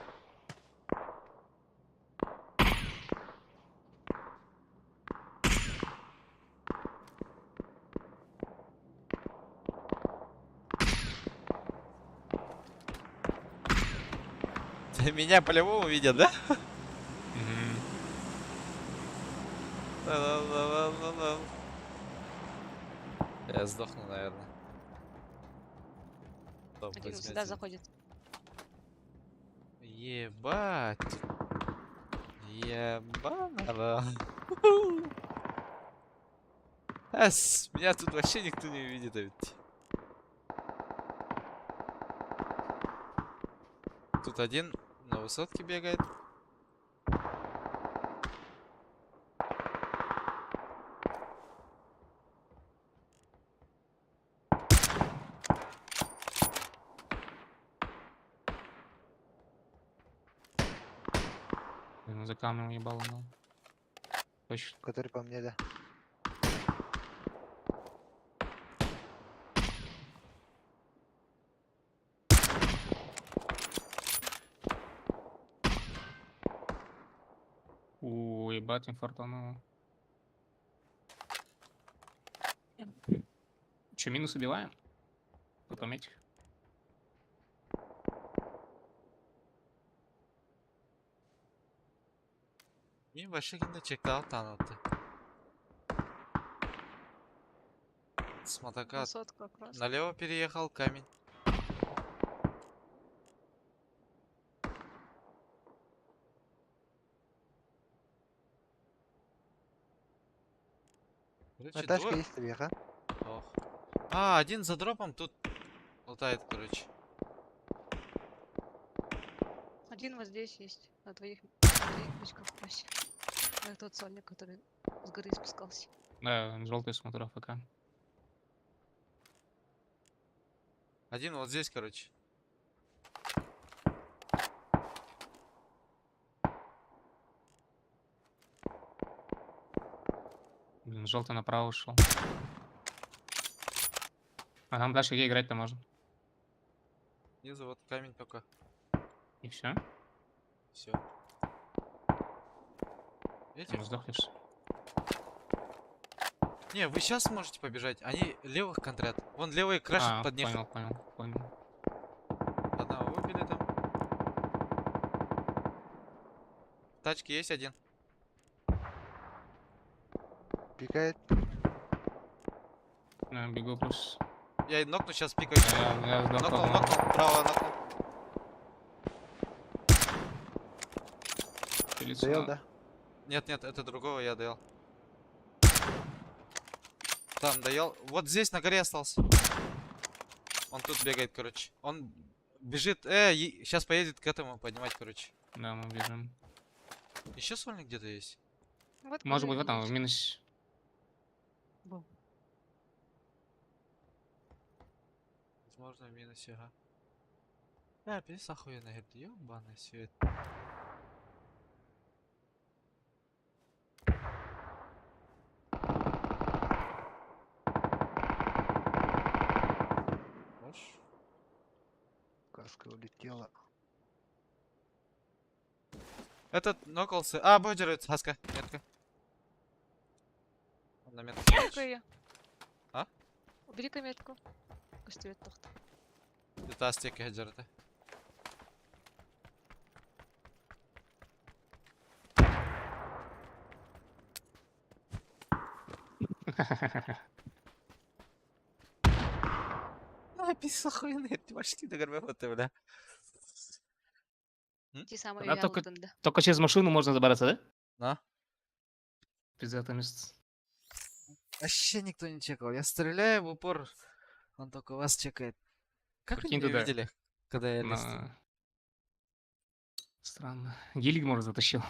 Меня по-любому видят, да? Мгм. Та-дам-дам-дам-дам. Я сдохну, наверное. Стоп, Один возьмете. сюда заходит. Ебать. Ебанара. Эс, меня тут вообще никто не увидит, а ведь. Тут один на высотке бегает. Блин, за камнем ебало, ну. Точно. Который по мне, да. У, ебать, им фартануло. Че, минус убиваем? Потом этих. Мин вообще кимде чектал танытты. С мотока Высотку аккуратно. налево переехал камень. На Короче, тачке двое- есть веха. Ох. А, один за дропом тут лутает, короче. Один вот здесь есть. На твоих очках вообще. Это тот сольник, который с горы спускался. Да, желтый смотрю АФК. Один вот здесь, короче. Блин, желтый направо ушел. А нам дальше где играть-то можно? Снизу вот камень только. И все? Все. Видите? Там сдохнешь. Не, вы сейчас можете побежать. Они левых контрят. Вон левые крашат А, под них. понял, понял, понял. Одного выбили там. В тачке есть один. Пикает. Да, бегу плюс. Я и нокну сейчас пикаю. Я сдох. Нокнул, по-моему. нокнул, право нокнул. Пилиться Доел, надо. да? Нет, нет, это другого я доел. Там доел. Вот здесь на горе остался. Он тут бегает, короче. Он бежит. Сейчас поедет к этому поднимать, короче. Да, мы бежим. Еще сольник где-то есть? Вот Может быть, в куда этом, в есть. минусе. Был. Возможно, в минусе, ага. Бля, пиздец охуенно, это ёбаный свет. Хорош. Каска улетела. Этот нокался. А, бодерует, Хаска, метка. Он на метку. Убери-ка ее. А? Убери-ка метку. Костюмет тохта. Это астеки хаджарта. А, пиздец охуенно, ты башки до горбы бля. Те самые Тогда только, Ялтын, да. только через машину можно забраться, да? Да. Пиздато место. Вообще никто не чекал. Я стреляю в упор, он только вас чекает. Как они Прикинь, меня туда. увидели, когда я лез? На... Странно. Гелик, может, затащил.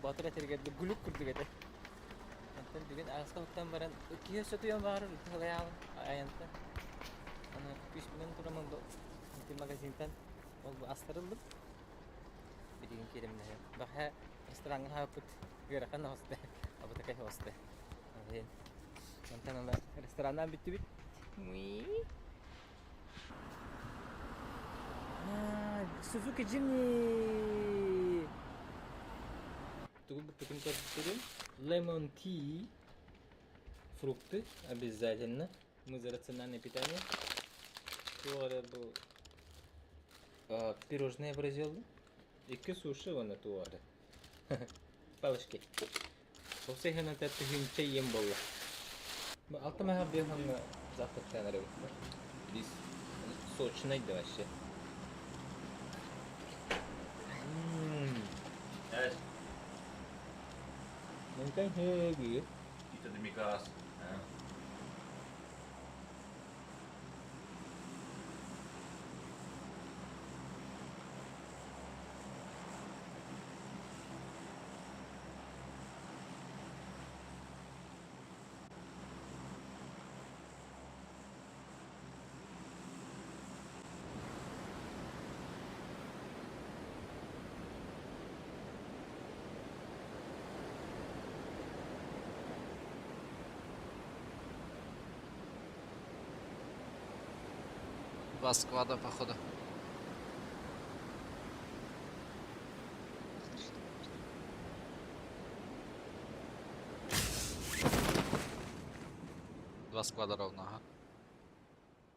Батыр этергә гүлүк күрдүк этэ. Онтон бүгүн аҕыска уттан баран киһи сөтүйэн баар тылайаабын айанта. Аны күспүнэн турамын бу ити магазинтан ол бу астарыллым. Билигин кииримнэһэ. Баха рестораҥҥа хааппыт ыарахан оҕуста. Абытакай оҕуста. Ол Онтон ыла рестораннаан бүттүбүт. Сузуки Jimny! Тугу бүттүкүн көрдүрүм. Lemon tea. Фрукты обязательно. Мы за рациональное питание. Туора бу пирожное произвел. Икки суши вона туора. Палочки. Осы хана тәтті хүнче ем болла. Алты маға беғам завтрактан арабы. Рис сочный да вообще. Мынкан хөгі. Два склада, походу. Два склада ровно, ага.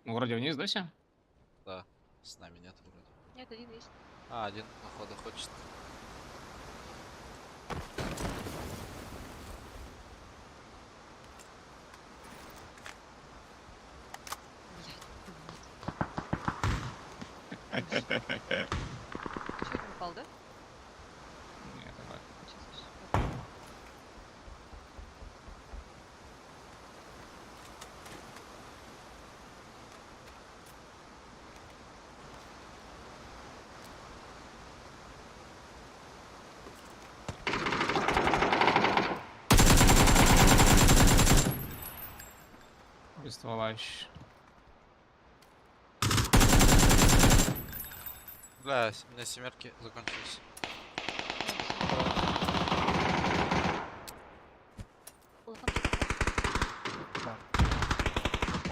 Ну, вроде вниз, да, все? Да, с нами нет вроде. Нет, один есть. А, один, походу, хочет. Блядь, Еще один упал, да? Нет, давай. Сейчас, сейчас. Без ствола еще. Бля, у меня семерки закончились. Улахан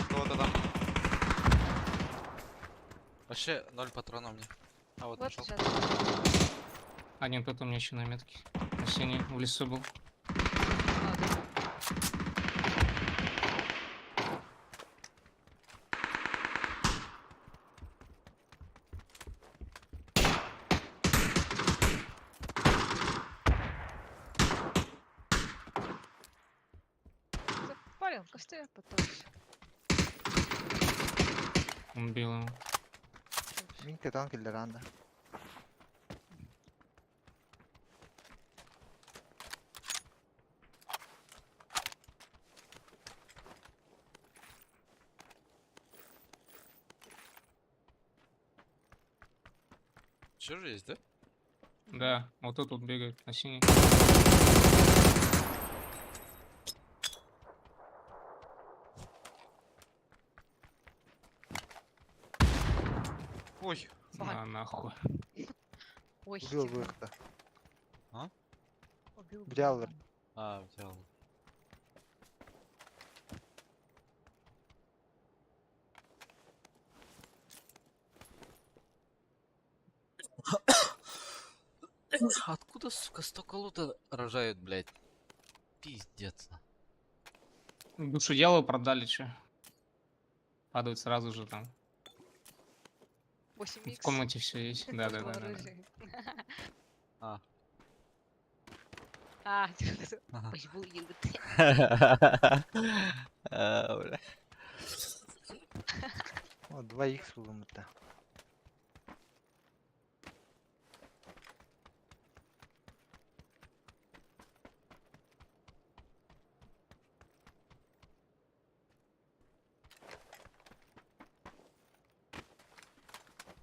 Кого-то там. Вообще ноль патронов мне. А вот Вот нашел. сейчас. Один тут у меня еще на метке. На синий в лесу был. А, да. Запалил костер потом. Убил его. Мин кетан киллер анда. Чё же есть, да? Да, вот тут вот бегает на синий. Ой, На нахуй. Ой, Убил тихо. выхта. Убил. Взял. а, взял. Откуда, сука, столько лута рожают, блядь? Пиздец. Душу дьявола продали, че? Падают сразу же там. 8 В комнате все есть. Да, да, да, да, да. А. А, Ага. почему ют? А, бля. О, 2х булумута.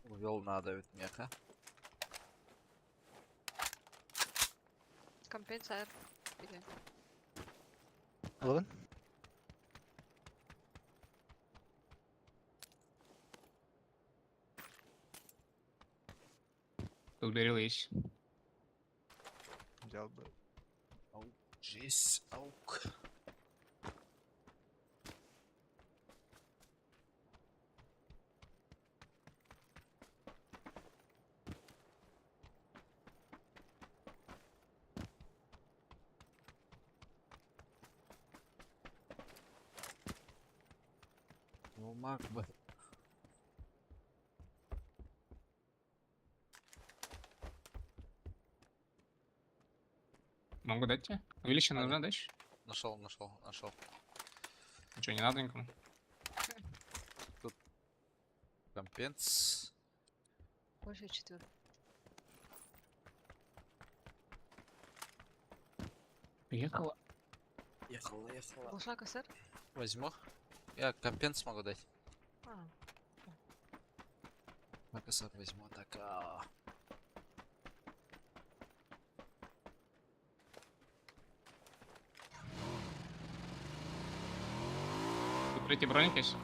Увел надо ведь меха. Компенсатор. Или Алын? Тут берил есть. Взял бы. Жесть, аук. Ну, маг бы. Могу дать тебе? Увеличенная Надо. нужна, дашь? Нашел, нашел, нашел. Ничего не надо никому. Компенс. больше четвертый. Приехала. Ехала, ехала. Глушак СР? Возьму. Я компенс могу дать. А, МКСР возьму. Так. а. Тут третий броник есть?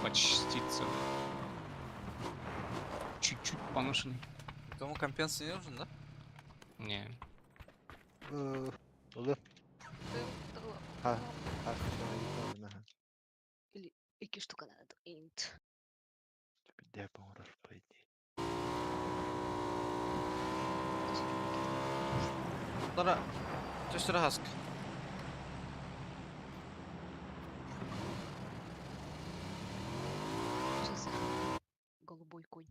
Почти целый. Чуть-чуть поношенный. Кому компенс не нужен, да? Не. Олы. тыл, тыл. А. А, Ики штука надо. Инт. Де помрешь, по идее. Дара. Төстер хаск. Что за голубой конь?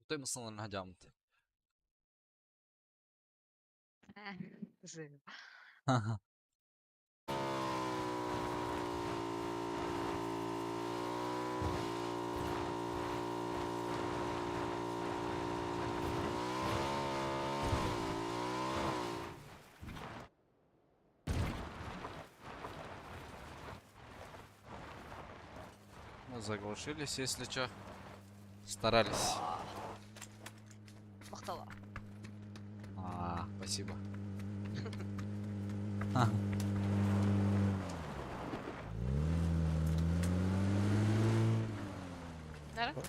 Той мыслын хадямты. Зы. Мы заглушились, если чё. Старались. Махтала. А, спасибо. Нара? Хорош.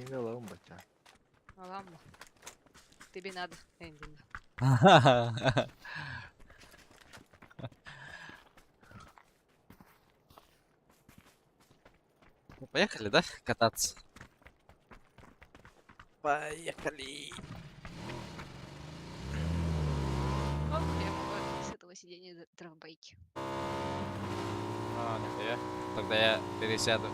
Билиҥҥи ылабын бачча. Аламма. Тебе надо, Эндин. Ну, поехали, да, кататься? Поехали. Оп, я могу с этого сиденья дровбайки. А, нихуя. Тогда я пересяду.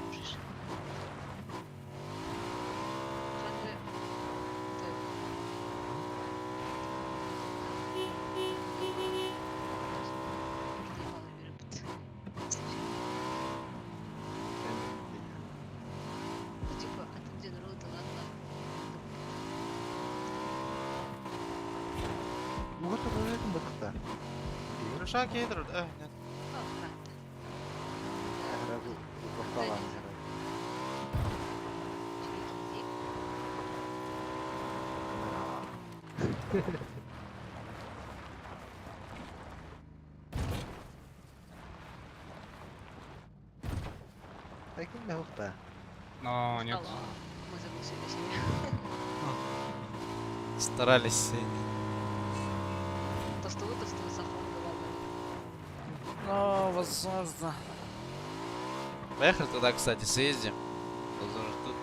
Можешь. Ханга. Так. Ну, типа, атын дьон ылан Угу тугу бытта. Рушак едет, нет. Сразу Таким не ухта. Но нет. Мы заглушили себя. Старались. Тостовый, тостовый сахар давал. Ну, возможно. Поехали туда, кстати, съездим. Возможно, тут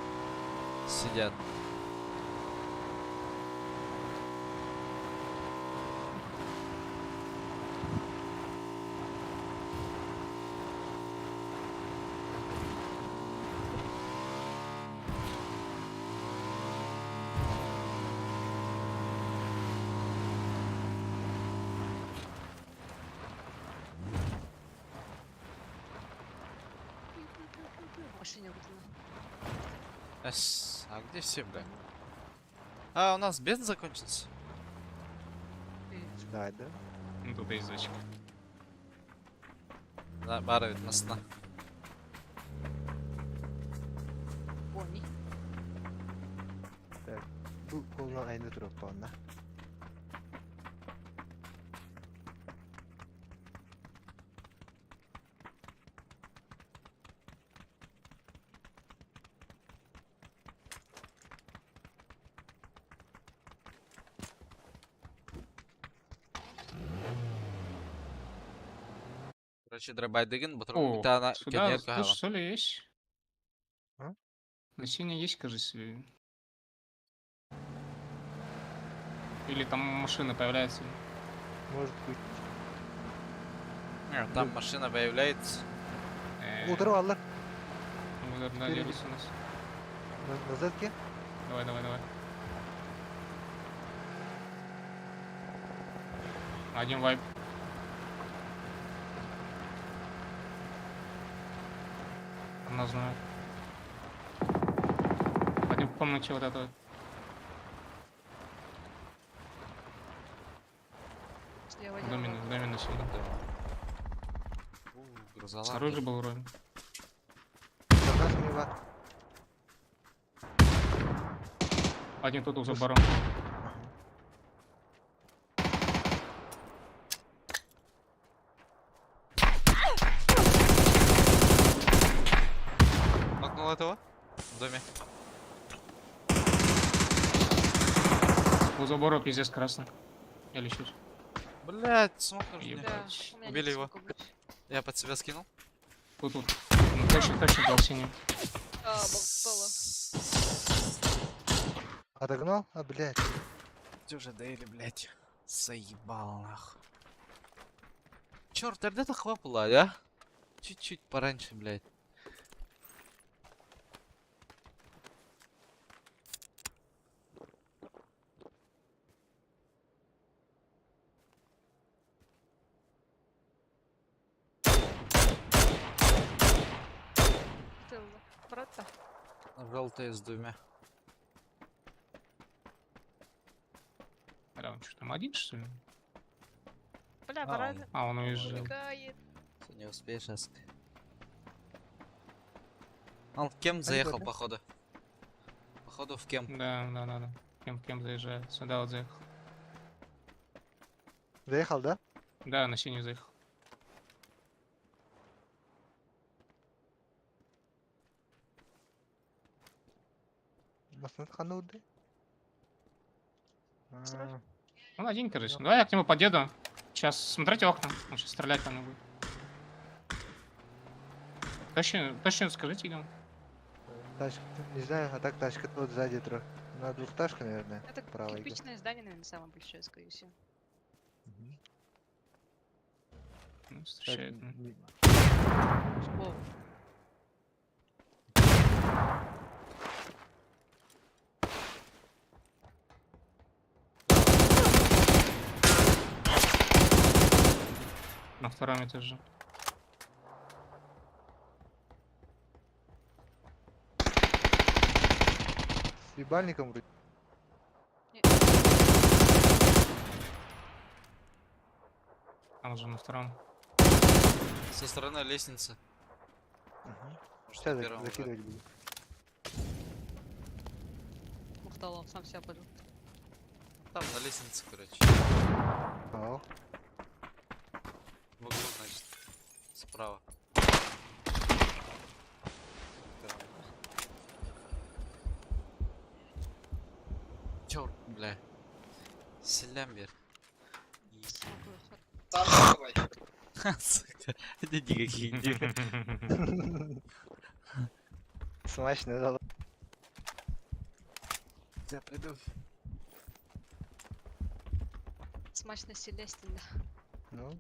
сидят. Машине вот она. Эс, а где все, бля? А, у нас бенз закончился. Да, да. Ну, тут есть зайчик. Да, баровит нас на. Пони. Бу колунан айны туруп онна. Короче, дробайдыгын, О, батрубитана сюда кенер тут что ли есть? А? На синий есть, кажется. Или там машина появляется. Может быть. Там машина появляется. Утро аллар. Ну, да, Впереди. делится у нас. На зетке. Давай, давай, давай. Один вайп. Она знает. Один в комнате вот это. Слева В доме, в доме на синем. У, грузовик. Снаружи был вроде. Заказ мива. Один тут у забором. Нокнул этого? В доме. У забора пиздец красный. Я лечусь. Блять, смог нужен. Ебать. Да, у меня Убили нет его. смока больше. Я под себя скинул. Тут тут. Ну, точно, точно был синий. А, болтала. Отогнал? А, блядь. Где уже доели, блять? Заебал нахуй. Черт, а где-то хвапала, да? Чуть-чуть пораньше, блядь. Брата. Желтые с двумя. Бля, он что там один, что ли? Бля, А, пора. он- А, он уезжал. Убегает. Ты не успеешь, Аск. Он в кем заехал, да? походу. Походу в кем. Да. Кем заезжает. Сюда вот заехал. Заехал, да? Да, на синюю заехал. Краснот хануды. Осторожно. Он один, короче. Давай я к нему подъеду. Сейчас, смотрите окна. Он сейчас стрелять по мне будет. Точно, точно скажите, где он. Тачка, не знаю, а так тачка вот сзади тро. На двухташка, наверное. Это Правый идет. кирпичное здание, наверное, самое большое, скорее всего. Мгм. Ну, Так, встречает. ну. О, На втором этаже. С ебальником вроде. не, Там уже на втором. Со стороны лестницы. Мгм. Может, Сейчас на первом уже. закидывать буду. Мухталов сам себя поджег. Там на лестнице, короче. Ау. В углу, значит. Справа. Черт, бля. Селямбер. Сука, это никакие идеи. Смачно дало. Я приду. Смачно селестин, да. Ну,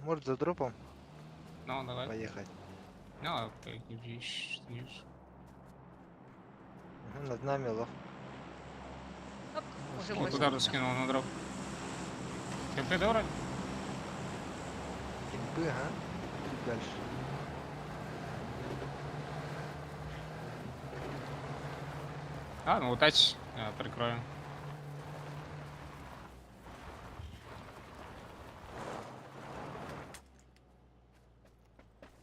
может за дропом Ну, давай. поехать. Ну, а как видишь, видишь. Мгм, над нами лох. Оп, уже Вот бросил. туда раскинул на дроп. КП, да, вроде? Кемпы, ага. Чуть дальше. А, ну тач, я прикрою.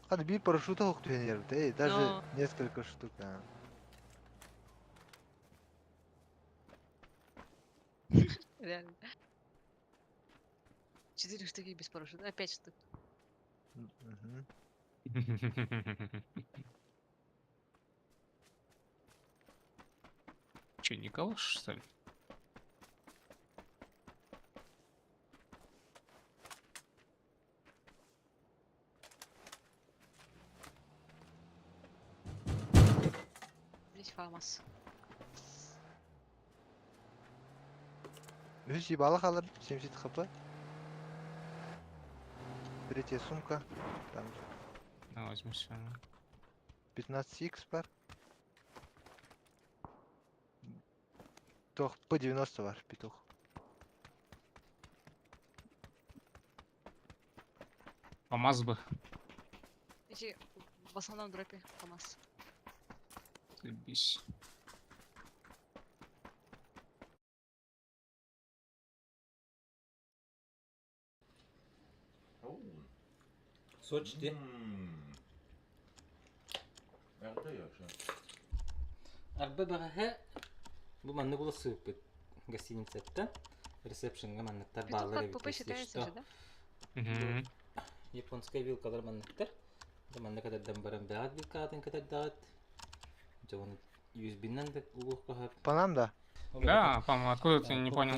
А, бир парашюта эй, даже Но. несколько штук, а. Реально. Четыре штуки без парашюта. А, пять штук. Мгм. Че, никого, что ли? Здесь фамас. Үс ебалы қалыр, 70 хп. Третья сумка. Там На, возьми всё. 15х бар. Тох, П90 бар, петух. Помаз бы. Эти в основном дропе фамас. Заебись. Сочи. Арба багаһа бу манны була сыппыт гостиницаттан ресепшнга манныктар Петух баалар как эбит, ПП если считается что. же, да? Мгм. Японская вилкалар манныктар. Да манна катардан баран бэҕэт вилкаатын катардаҕыт. Дьэ оны USB-нан да угуох каһар. По нам, да? Да, по-моему, откуда ты, не понял.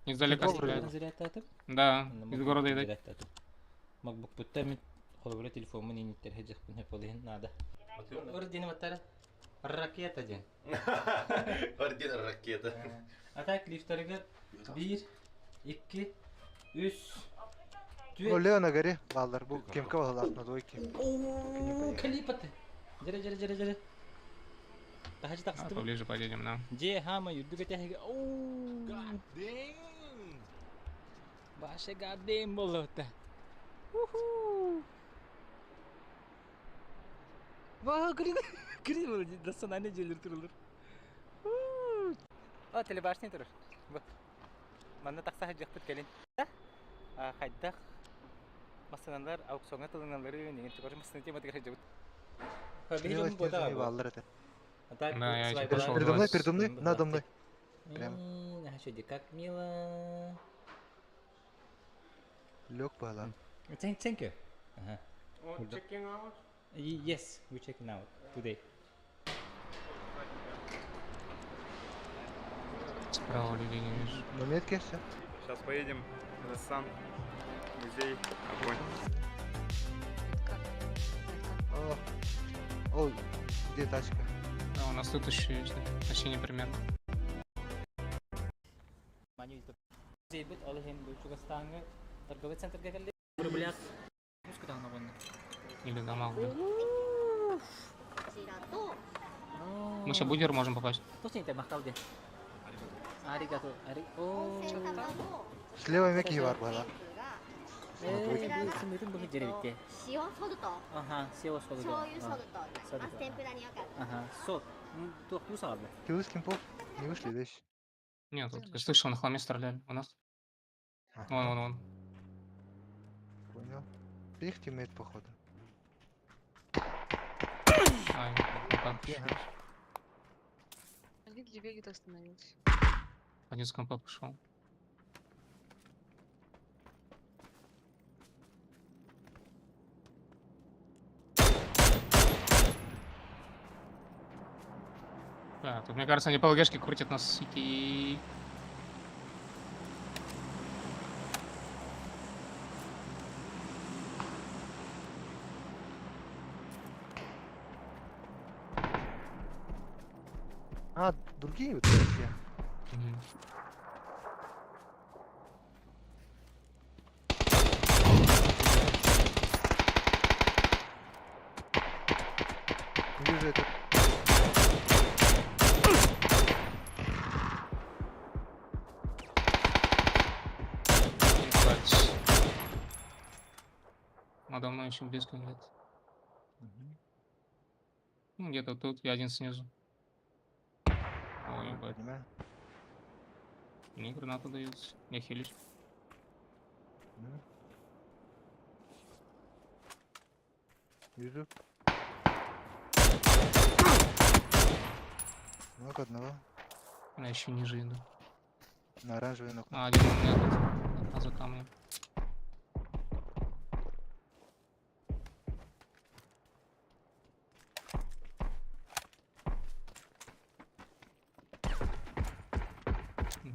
Издалека Вовремя. стреляют. Да, из города идать. MacBook путта мин холобура телефоммун иниттер хеджахпын хеполиһин наада. Орден ватара. Ракета ден. Орден ракета. А так лифтерге 1 2 3 Ну, Лео на горе, балдар. Бу кемка балдар на двойке. Ооо, калипаты. Дере, дере, дере, дере. Таһач А, тахсты. поближе подъедем, да. Же хама юрдүк этеге. Оу. Баша goddamn болота. Уху. Вау, грин. Грин национальный желер турулur. О, телебашня турur. Бу. Манна тахса жакпыт келин. А хайдах масыналар аукционга тылыналары деген чыгар масына тема деген жабыт. Слева снизу не баллар это. Да, я еще пошел Передо мной, 20. передо мной, надо мной. Прям. Прям. Как мило. Лег была. Thank you. Uh-huh. Yes, we checking out today. Справа людей не вижу. На метке все. Сейчас поедем в Сан, музей, огонь. Метка. Метка. О, о, где тачка? А, у нас тут еще есть, да? Точнее, примерно. Музей бит, ол иһин бу Чугастааҥҥы торговый центрга кэлли. Рублях. Мускутаҕына буолла. Или дома, блин. Мы сейчас бугер можем попасть. Тосин махтал де. Аригато, ари. О. Слева меки бар была. Э, сымытын бу жеребитте. 塩ソルト Аха, сео солу. 醤油ソルトになります天ぷらによかった Аха, со. Туох юсаҕа Киллы с кемпов не вышли, да еще? Нет, тут я слышал, на холме стреляли. У нас. Ага, Вон, вон, вон. Понял. Их тиммейт, походу. Ай, ну как Ага. еще? Один левее где-то остановился. Один с компа пошел. Да, тут, мне кажется, они по ЛГшке крутят нас и... А, другие вот такие. Мгм. Вижу это. Ебать. Надо мной еще близко где-то. Ну, где-то тут, я один снизу. Ой, ебать. Понимаю. Мне гранату даются. Я хилюсь. Мгм. Вижу. Ног одного. Я еще ниже иду. На оранжевый ног. А, один у меня тут. А за камнем.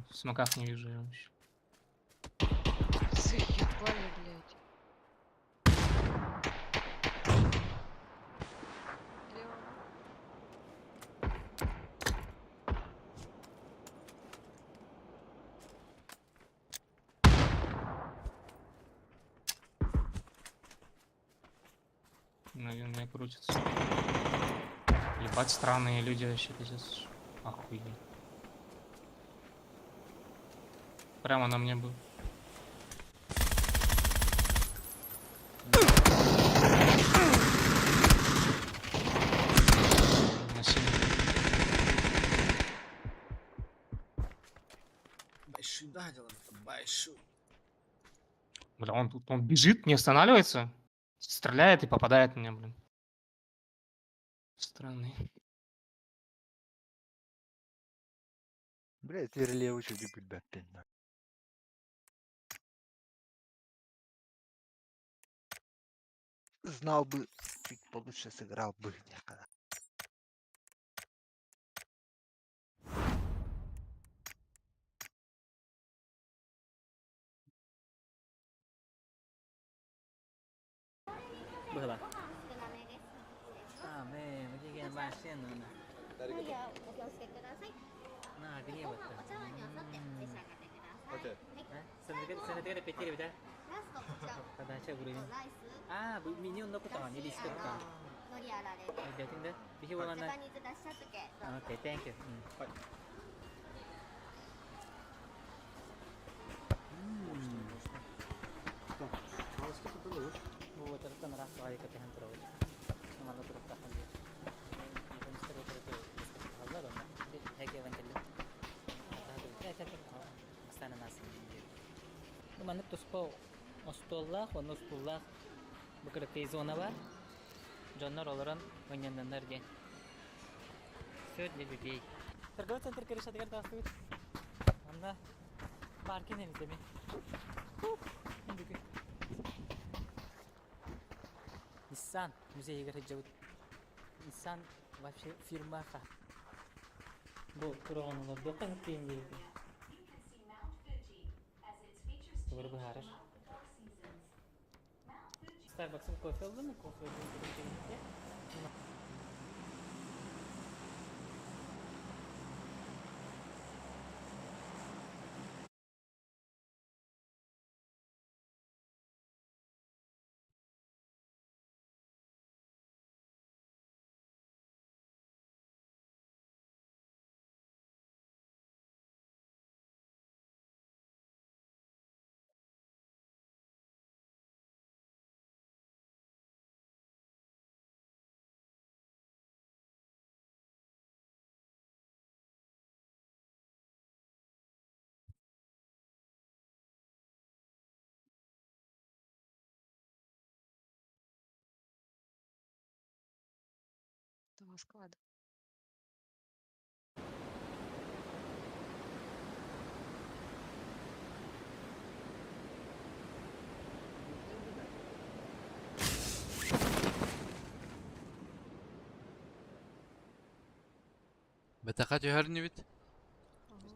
В смоках не вижу я вообще. Заебали, блядь. Лево. Один у меня крутится. Ебать, странные люди вообще, пиздец. Охуеть. Прямо на мне был. На синем. Большую, да, делаем, большую. Бля, он тут, он бежит, не останавливается, стреляет и попадает в меня, блин. Странный. Бля, теперь левый чуть ребят, блин. Знал бы, чуть получше сыграл бы. Некогда. Быһыла. 少なめです А, мэ, мудиген машина. 火はお気をつけください На, ご гне 飯 вот. お茶碗によそって召し上がってください、はい、 Сенетер петери да? ラストこちら Подача уровень. ライス А, бу миньон на кутан, или だし сколько. のりあられで。 Өйдөөтүҥ да? Биһи ジャ буолана. パニーズだし茶漬け。どうぞ。 Окей, thank you. Бу тарыттан ыраах баҕайы кэтэһэн турабыт. Манна туруктаахпын диир. Японецтар утары хааллар онно. Эгэ кэллим. Бастаан анасын диир. Бу маннык туспа остуоллаах уонна устууллаах бу кыракый зона бар. Дьоннор олорон мунньаннаннар диэн. Все для людей. Торговый центр крышатыгар таҕыстыбыт. Манна паркинг эбит эми. Бүгүн. Nissan музейыгар сылдьабыт. Nissan вообще фирма Бу тураҕын олордуохха сөп диэбитим. Тугу быһаарар. Starbucks'ın кофе oldu mu? Кофе oldu. Того склада. Бэтаха түһэрнибит. Ага.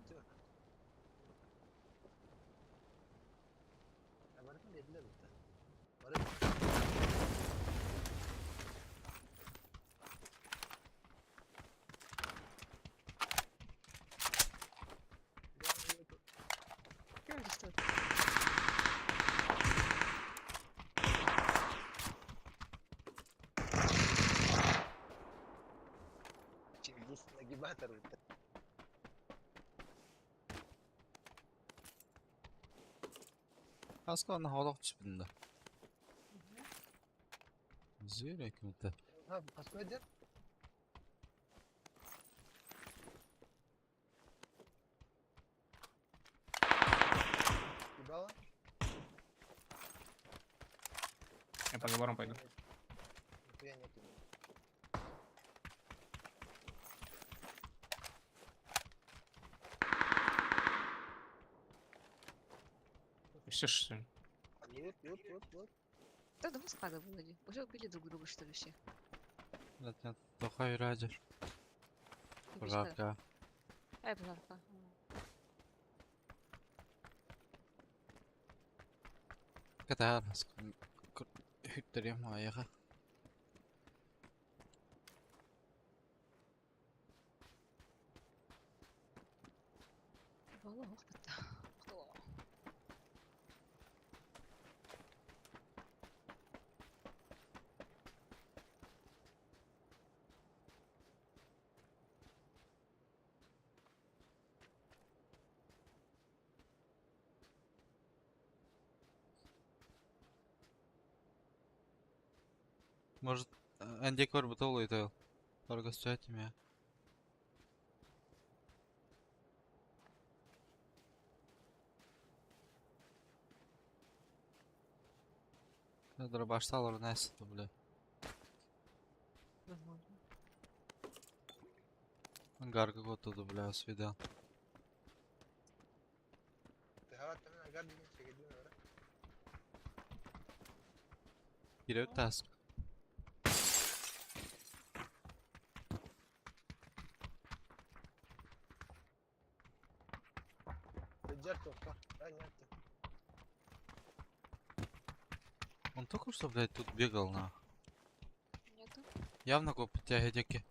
Барытын бердилер бу. Первый что? Чингис нагибатор бу. Хаска холох түспүн да. Зөөр экимите. Ha, паспорт Ебало? Я по заборам пойду. Нихуя нету. Все что ли? Вот, вот, вот, вот. Да, два склада было. Уже убили друг друга, что ли, все? Нет, нет, тоха юрадер. Пожарка. Ай, пожарка. Катаар хүттерем аяга. Вала, ох, Кто? Может, андекор бутол итал. Баргастать меня. Дробашталар Настя, бля. Возможно. Ангар какой-то, бля, свидал. Кирилл таск. Он только что, блядь, тут бегал, на. Нету? Явно го подтягиваки.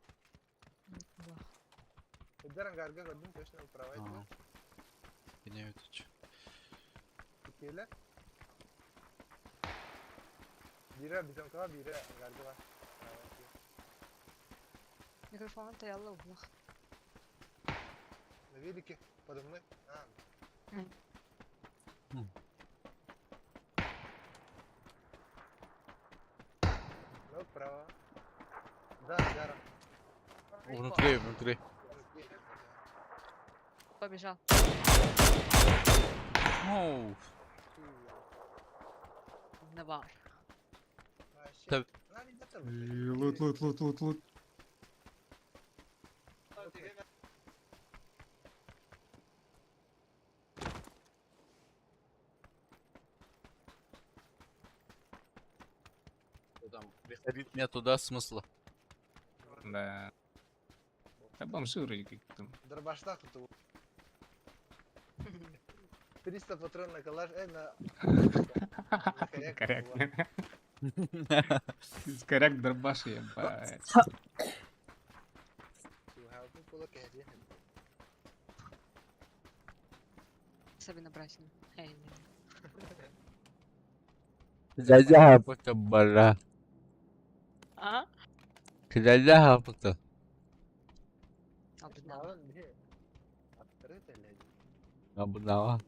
Бире бизонкаға бире ангарга бар. Микрофон таялла уһулах. На велике подо мной. А, ну, право. Да, Яра. Внутри, внутри. Побежал. Оу. Давай. Так. Лут, лут, лут, лут, лут. Там, приходить мне туда смысла. Да. Да бомжи вроде как там. Дробаштах тут. 300 патрон на калаш, на... На коряк. Коряк. Коряк дробаш, ебать. Особенно брать. Эй, не. Дядя бара. А? Дядя puta. Обнала. Обнала.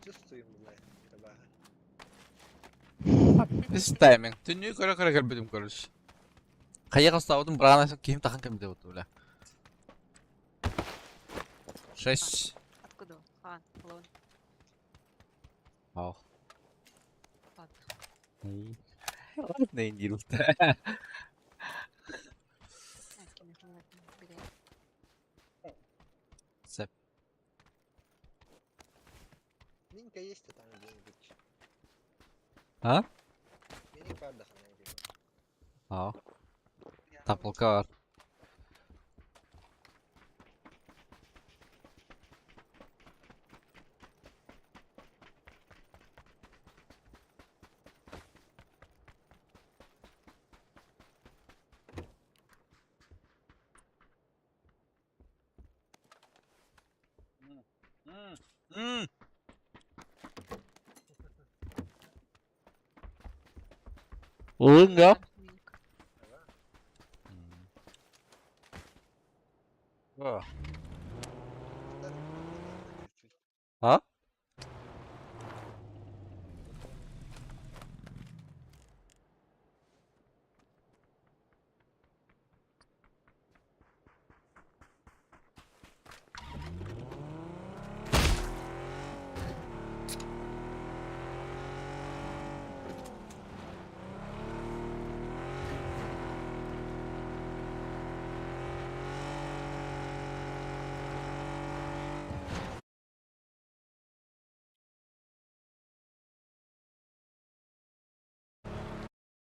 Чувствуем, блядь, табаха. This тайминг. Түнү көрө көрө кэлбитим короче. Хайа хастаабытым брана ким тахан кэмде вот бля. Шесть. Откуда? А, лон. Ау. Ладно. Ладно, индирут. А, ким бери. Сеп. Минька есть там где-нибудь? А? Минька отдохнул где-нибудь. Ау. Таполка бар. Улынга. Минька. А?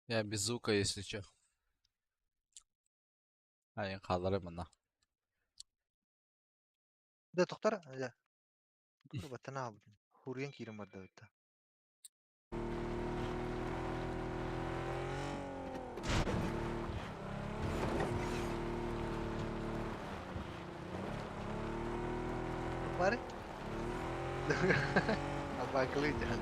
Я без звука, если чё. А, я хааларым мына. Да, тоқтар, да. Баттана блин. Хурген кирим бар да битта. Бары? Абакылы жан.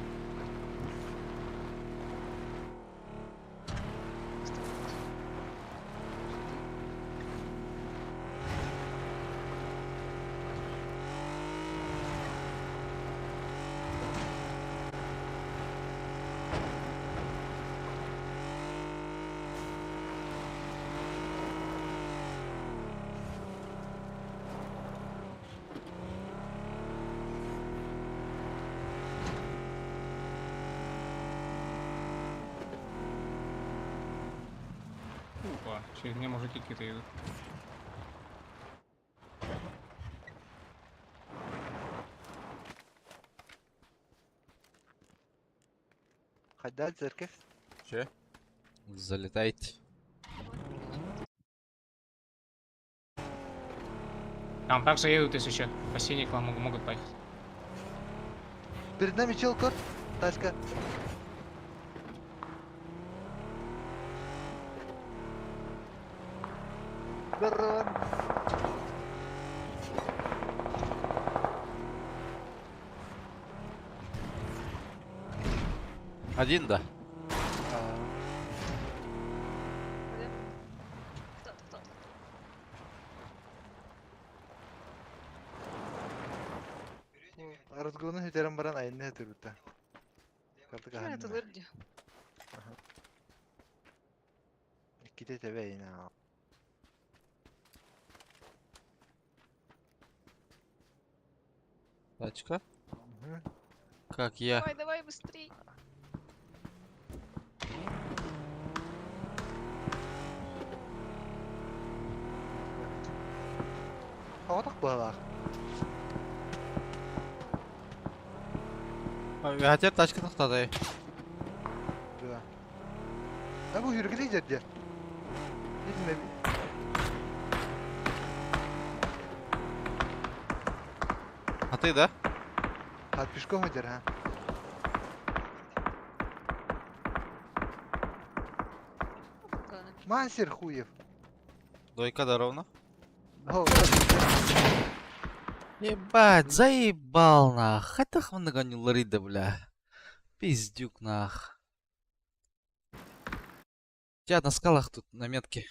Опа, через меня мужики какие-то идут. Хайда церковь. Че? Залетайте. Там также едут, если еще. По синий к вам могут поехать. Перед нами чел кот. Тачка. Здорово. Один, да? Разгону хүтерен баран айынны хэтирбитэ. Картык Что это аһынна. лырди? Икките тэбэ айна. Тачка? Как я? Давай, давай, быстрей. Оҕотох быһалаах. Хотя тачка тохтадай. Да. Да бу хүргүлэй дьэрдэ. Дитиме А ты, да? А пешком идер, а? Мансер хуев. Дойка да ровно. О, Ебать, заебал нах. Хотя много ларида, бля. Пиздюк нах. Тебя на скалах тут на метке.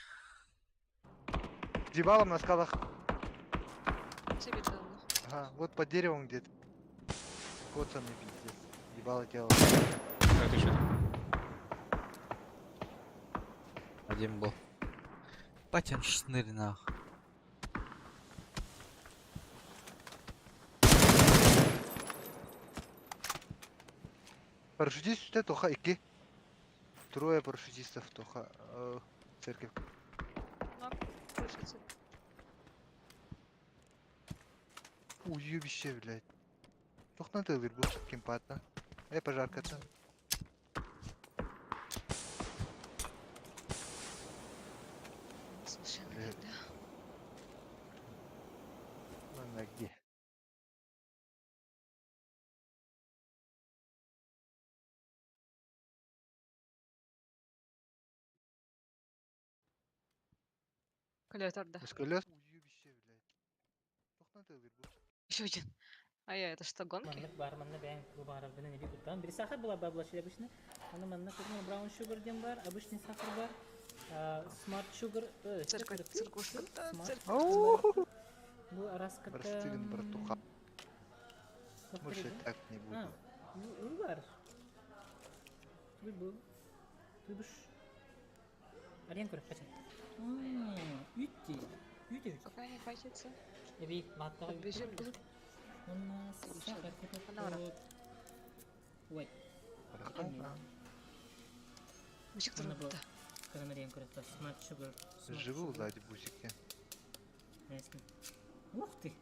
Дебалом на скалах. Тебе дал. Ага, вот под деревом где-то. Коцанный пиздец. Ебало тело. Это что такое? Один был. Батя шнырь нах. Парашютист үстэ тоха икки. Трое парашютистов тоха церковь. Слышите? Уебище, блядь. Тохна тылыр бу кемпатна. Пожарката. С машиной, Блядь. да. Ладно, где? Коллектор, да. Без колес. Уебище, блядь. Тохна тылыр бу. Еще один. А я, это что, гонки? Маннык бар, манна бэйэн бу баарарбына неби куттан. Бир сахар була бар обычно. Аны манна кутун brown sugar диэн бар, обычный сахар бар. Smart sugar, Церковь, церквушка, да, Smart церковь. Ау! Бу араската. Простыгин, братуха. Больше так не буду. Бу бар. Бу. Бу. Арен көрөп качан. Үтти. Үтти. Пока не хватится. Эби, латтага. Подбежим. Онна Еще сахар Она кутут. Ой, Братуха. Мужик Она тоже была. Карамель көрөп Smart sugar. Smart Живу sugar. сзади бусики. Ух ты!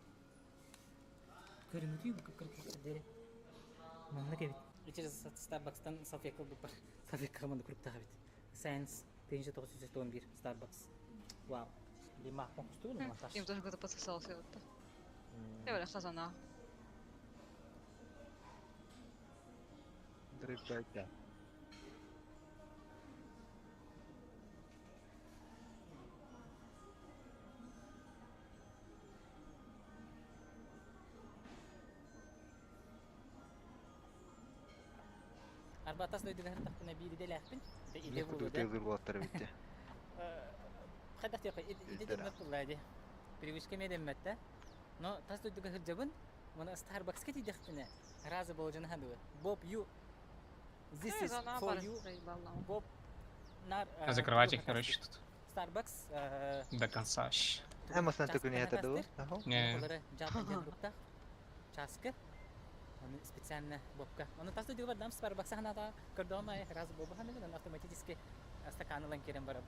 Көрүңүтүй бу кыркыр Манна кебит. Через Starbucks'тан салфетка бу бар. Салфетка манна күрүп тага бит. Science 1991 Starbucks. Вау. Лима конкурсту ну маташ. Им тоже кто-то подсосался вот так. Я бля, хазана. Дребятя. Арбатас дойдугар тахтына бири делээхпин. Иде Не бу куду да. тылыр буаттар битте. Хадах тиэхэ иде деммет булла ди. Привычка ме деммет Но тас дойдуга хыржабын, мына Starbucksка тидехпине. Разы болжаны хадыбы. Боб you. This is for you. Боб нар. Закрывать их, короче, тут. Starbucks До конца вообще. Эмосан төкүнэ это дуу. Не. Часкы. Оны специально бобка. Оны тас дойдуга бардам Starbucks'a ханата көрдөм ай разы бобу ханды автоматически стаканы лан керем барап.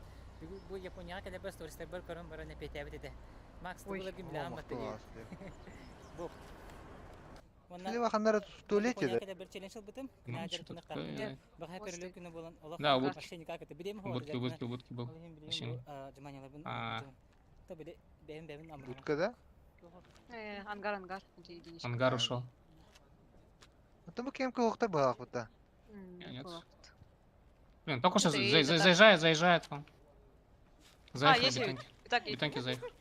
Бу Японияга келе бір стористер бір көрөм бара не петебит эте. Макс тулар ким биле аммат ди. Боб. Слева ханнара в туалете, да? Бир челлендж бытым. Ну, что такое? Да, Да, будки. Вообще никак это билем Будки, будки, будки был. Вообще. А. Будка, да? Ангар, ангар. Где единичка. Ангар ушел. А там кемка охтар балах вот да. Нет. Было. Блин, только что Это и это так. заезжает, заезжает он. А, Заехали есть бетонки. Итак, и- Бетонки заехали.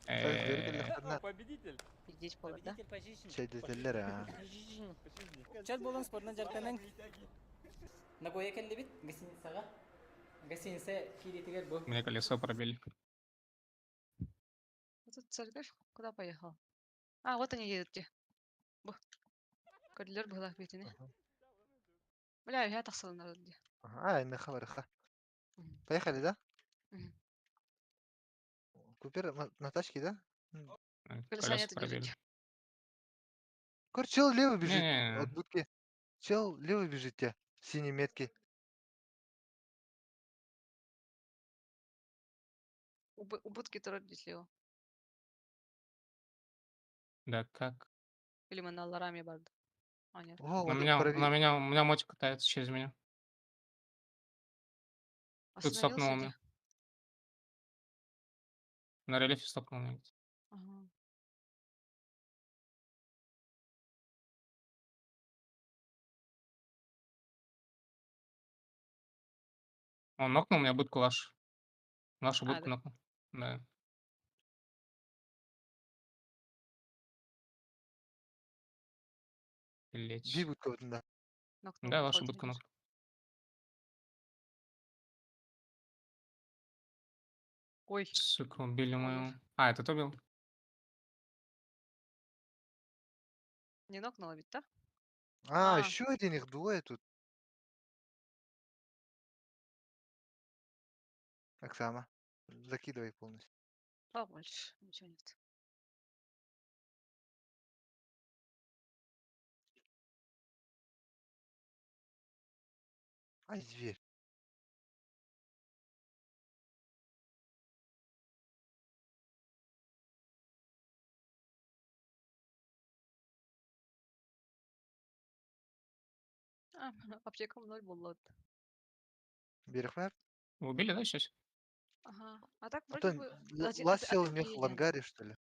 Э, Победитель. Пиздеть было, да? Победитель по жизни. Чэйдэтэллэр аа. Чат болон спортна жарканан. Нагоя келлибит гостиницаға. Гостиница кииритигэр бу. Мне колесо пробили. Вот тут церковь куда поехал? А, вот они едут где. Бу. Көрдүлэр быһылаах битини. Бля, я тахсалынар дии. А, инна барыха. Мгм. Поехали, да? Мгм. Купер на тачке, да? Колеса Колеса нету, пробили. держите. Короче, чел левый бежит Не-не-не. от будки. Чел левый бежит те. Синей метки. У будки турар дии слева. Да как? Или мы на Лараме барды. А, нет. О, На он меня, правее. на меня, у меня мотик катается через меня. Тут Остановился стопнул где? меня. На рельефе стопнул меня. Ага. Он нокнул меня будку вашу. Нашу А, будку да. нокнул. Да. Лечь. Би будка вот, да. Нокнул, Да, вашу походу, будку видишь. нокнул. Ой, Сука, убили Умер. мою. А, это ты убил? не нокнула ведь, да? А, А. еще один, их двое тут. Оксана, закидывай полностью. А, больше ничего нет. Ай, зверь. А, аптекам ноль было. Берег мэр. Вы убили, да, сейчас? Ага. А так А вроде то бы лаз сел у них в один. ангаре, что ли?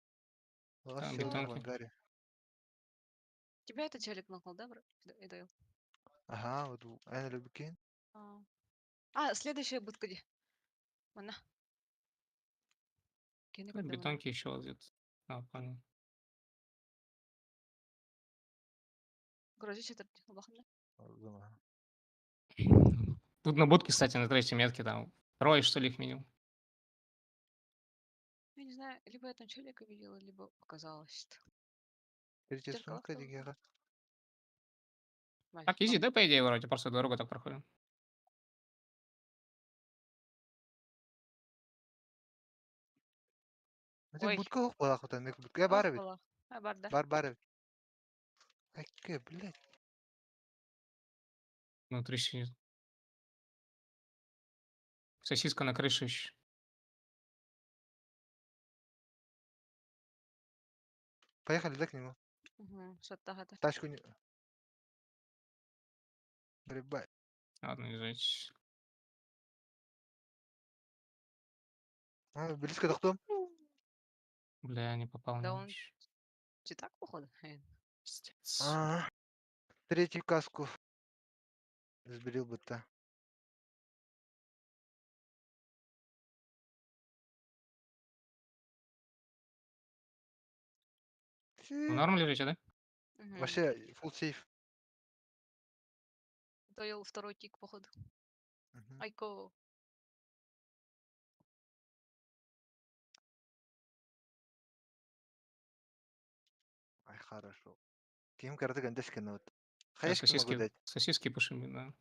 Лаз Там сел у них в бетонки. ангаре. Тебя этот челик нокнул, да, бро? Эдайл? Ага, вот Эн Любкин. А. А, следующая будка где? Она. Кини Ну, көрдө Бетонки еще вот где-то. А, понял. Грозит что-то улаханна. Тут на будке, кстати, на третьей метке там трое, что ли, их минимум. Я не знаю, либо я там челика видела, либо показалось. это. Третья Зеркало сумка, кто? Дигера. Валь, Так, изи, ладно. да, по идее, вроде, просто дорогу так проходим. Это Ой. будка ох была хотя, будка. Я Ох, бар ведь. была. А, бар, да. Бар бар ведь. Айке, блядь. Внутри сидит. Сосиска на крыше еще. Поехали, да, к нему? Угу, что-то это. Тачку не... Грибай. Ладно, не знаю. А, близко до кто? Бля, не попал. Да ни он вообще. Че так, походу? Пиздец. А, Третью каску. Сбрил бы то. Вы норм лежите, да? Мгм. Вообще, full сейф. Доел второй тик, походу. Мгм. Айко. Ай, хорошо. Ким карты гандешка вот. Да, Хаешки могу сосиски, дать. сосиски пушим, да.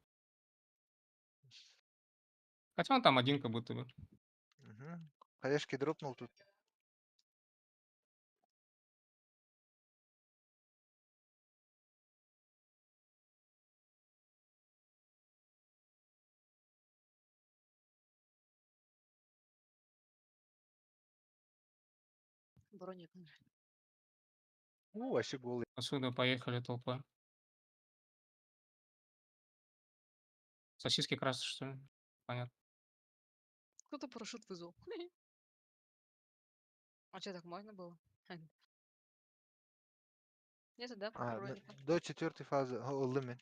Хотя он там один как будто бы. Мгм. Хаешки дропнул тут. Броник. У, вообще голый. Отсюда поехали толпа. Сосиски красные, что ли? Понятно. Кто-то парашют вызвал. А что, так можно было? Нет, да, А, броника. до четвертой фазы. О, лыми.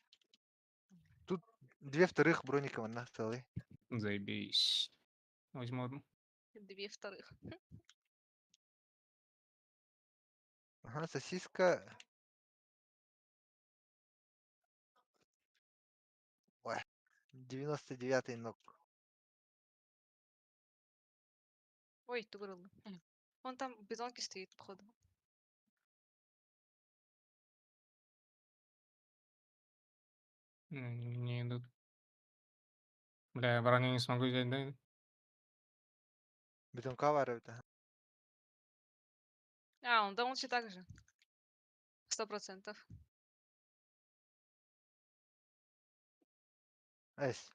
Тут две вторых броника на целый. Заебись. Возьму одну. Две вторых. Ага, сосиска. Ой, 99-й ног. Ой, тугурыл. Он там в бетонке стоит, походу. Не идут. Бля, я броню не смогу взять, да? Бетонка варят. А, он да, он все так же. 100%. Эс.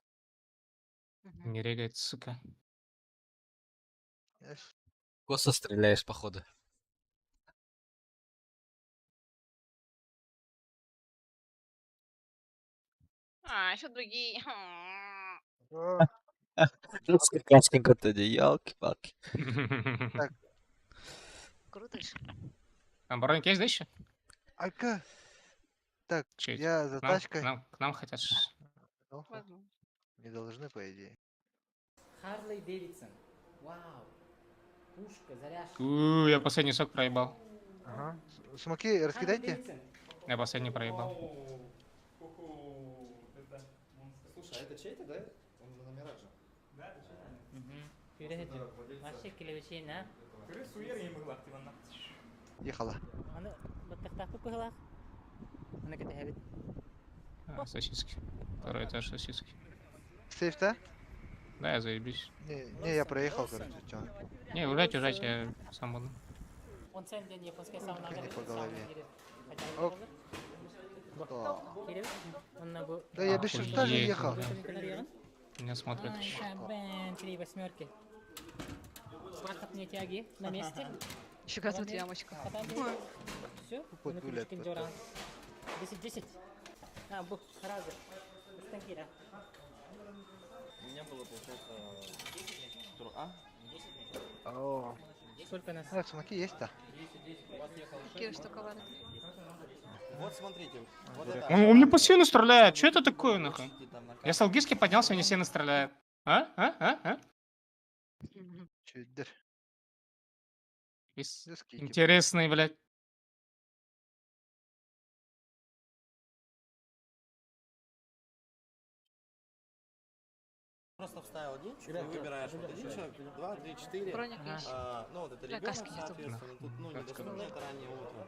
Мгм. Не регает, сука. Эс. Косо стреляешь, походу. А, еще другие. О, Кашка елки-палки. Так. Круто же. Там броник есть, да, еще? Айка. Так, Че это? я за К нам, к тачкой. нам, к нам хотят. Ну, Возможно. Не должны, по идее. Харлей Дэвидсон. Вау. Пушка, заряжка. У, я последний сок проебал. Ага. Смоки раскидайте. Дэвидсон. Я последний проебал. Слушай, а это чей-то, да? Он на номерах же. Вообще клевещение, Ехала. а? Аны баттахтаахпы кыһылаах. Аны кэтэһэбит. А, сосиски. Второй этаж сосиски. Сейф, да? Да, я заебись. Не, не, я проехал, короче, чё. Не, уезжайте, уезжайте, я сам буду. Он сен диэн японскай саунаҕа Не по сауна голове. киирэр. Оп. Бу. Да. Киирэбит. Онно бу Да я без шифта же Охуеть, ехал. бля. Кэннэригин. Меня смотрят Ай, еще. шабан, три восьмерки. Бархатные тяги на месте. Фига тут ямочка. Все, Вот гулять потом. 10-10. А, бу, сразу. Станкира. У меня было, получается, а? О. Сколько нас? А, смоки есть-то? Кира, что коварит. Вот смотрите, вот это. Он мне по сену стреляет. Что это такое, нахуй? Площади там на Я с Алгиски поднялся, мне сено стреляет. А? А? А? А? Мгм. Чудер. Скики. Интересный, блядь. Просто вставил один человек, ты выбираешь вот один человек, два, три, четыре. Броник Ага. есть. А, ну вот это Бля, ребенок, каски нету. соответственно, тут, ну, Каска недоступно, это раннее утро.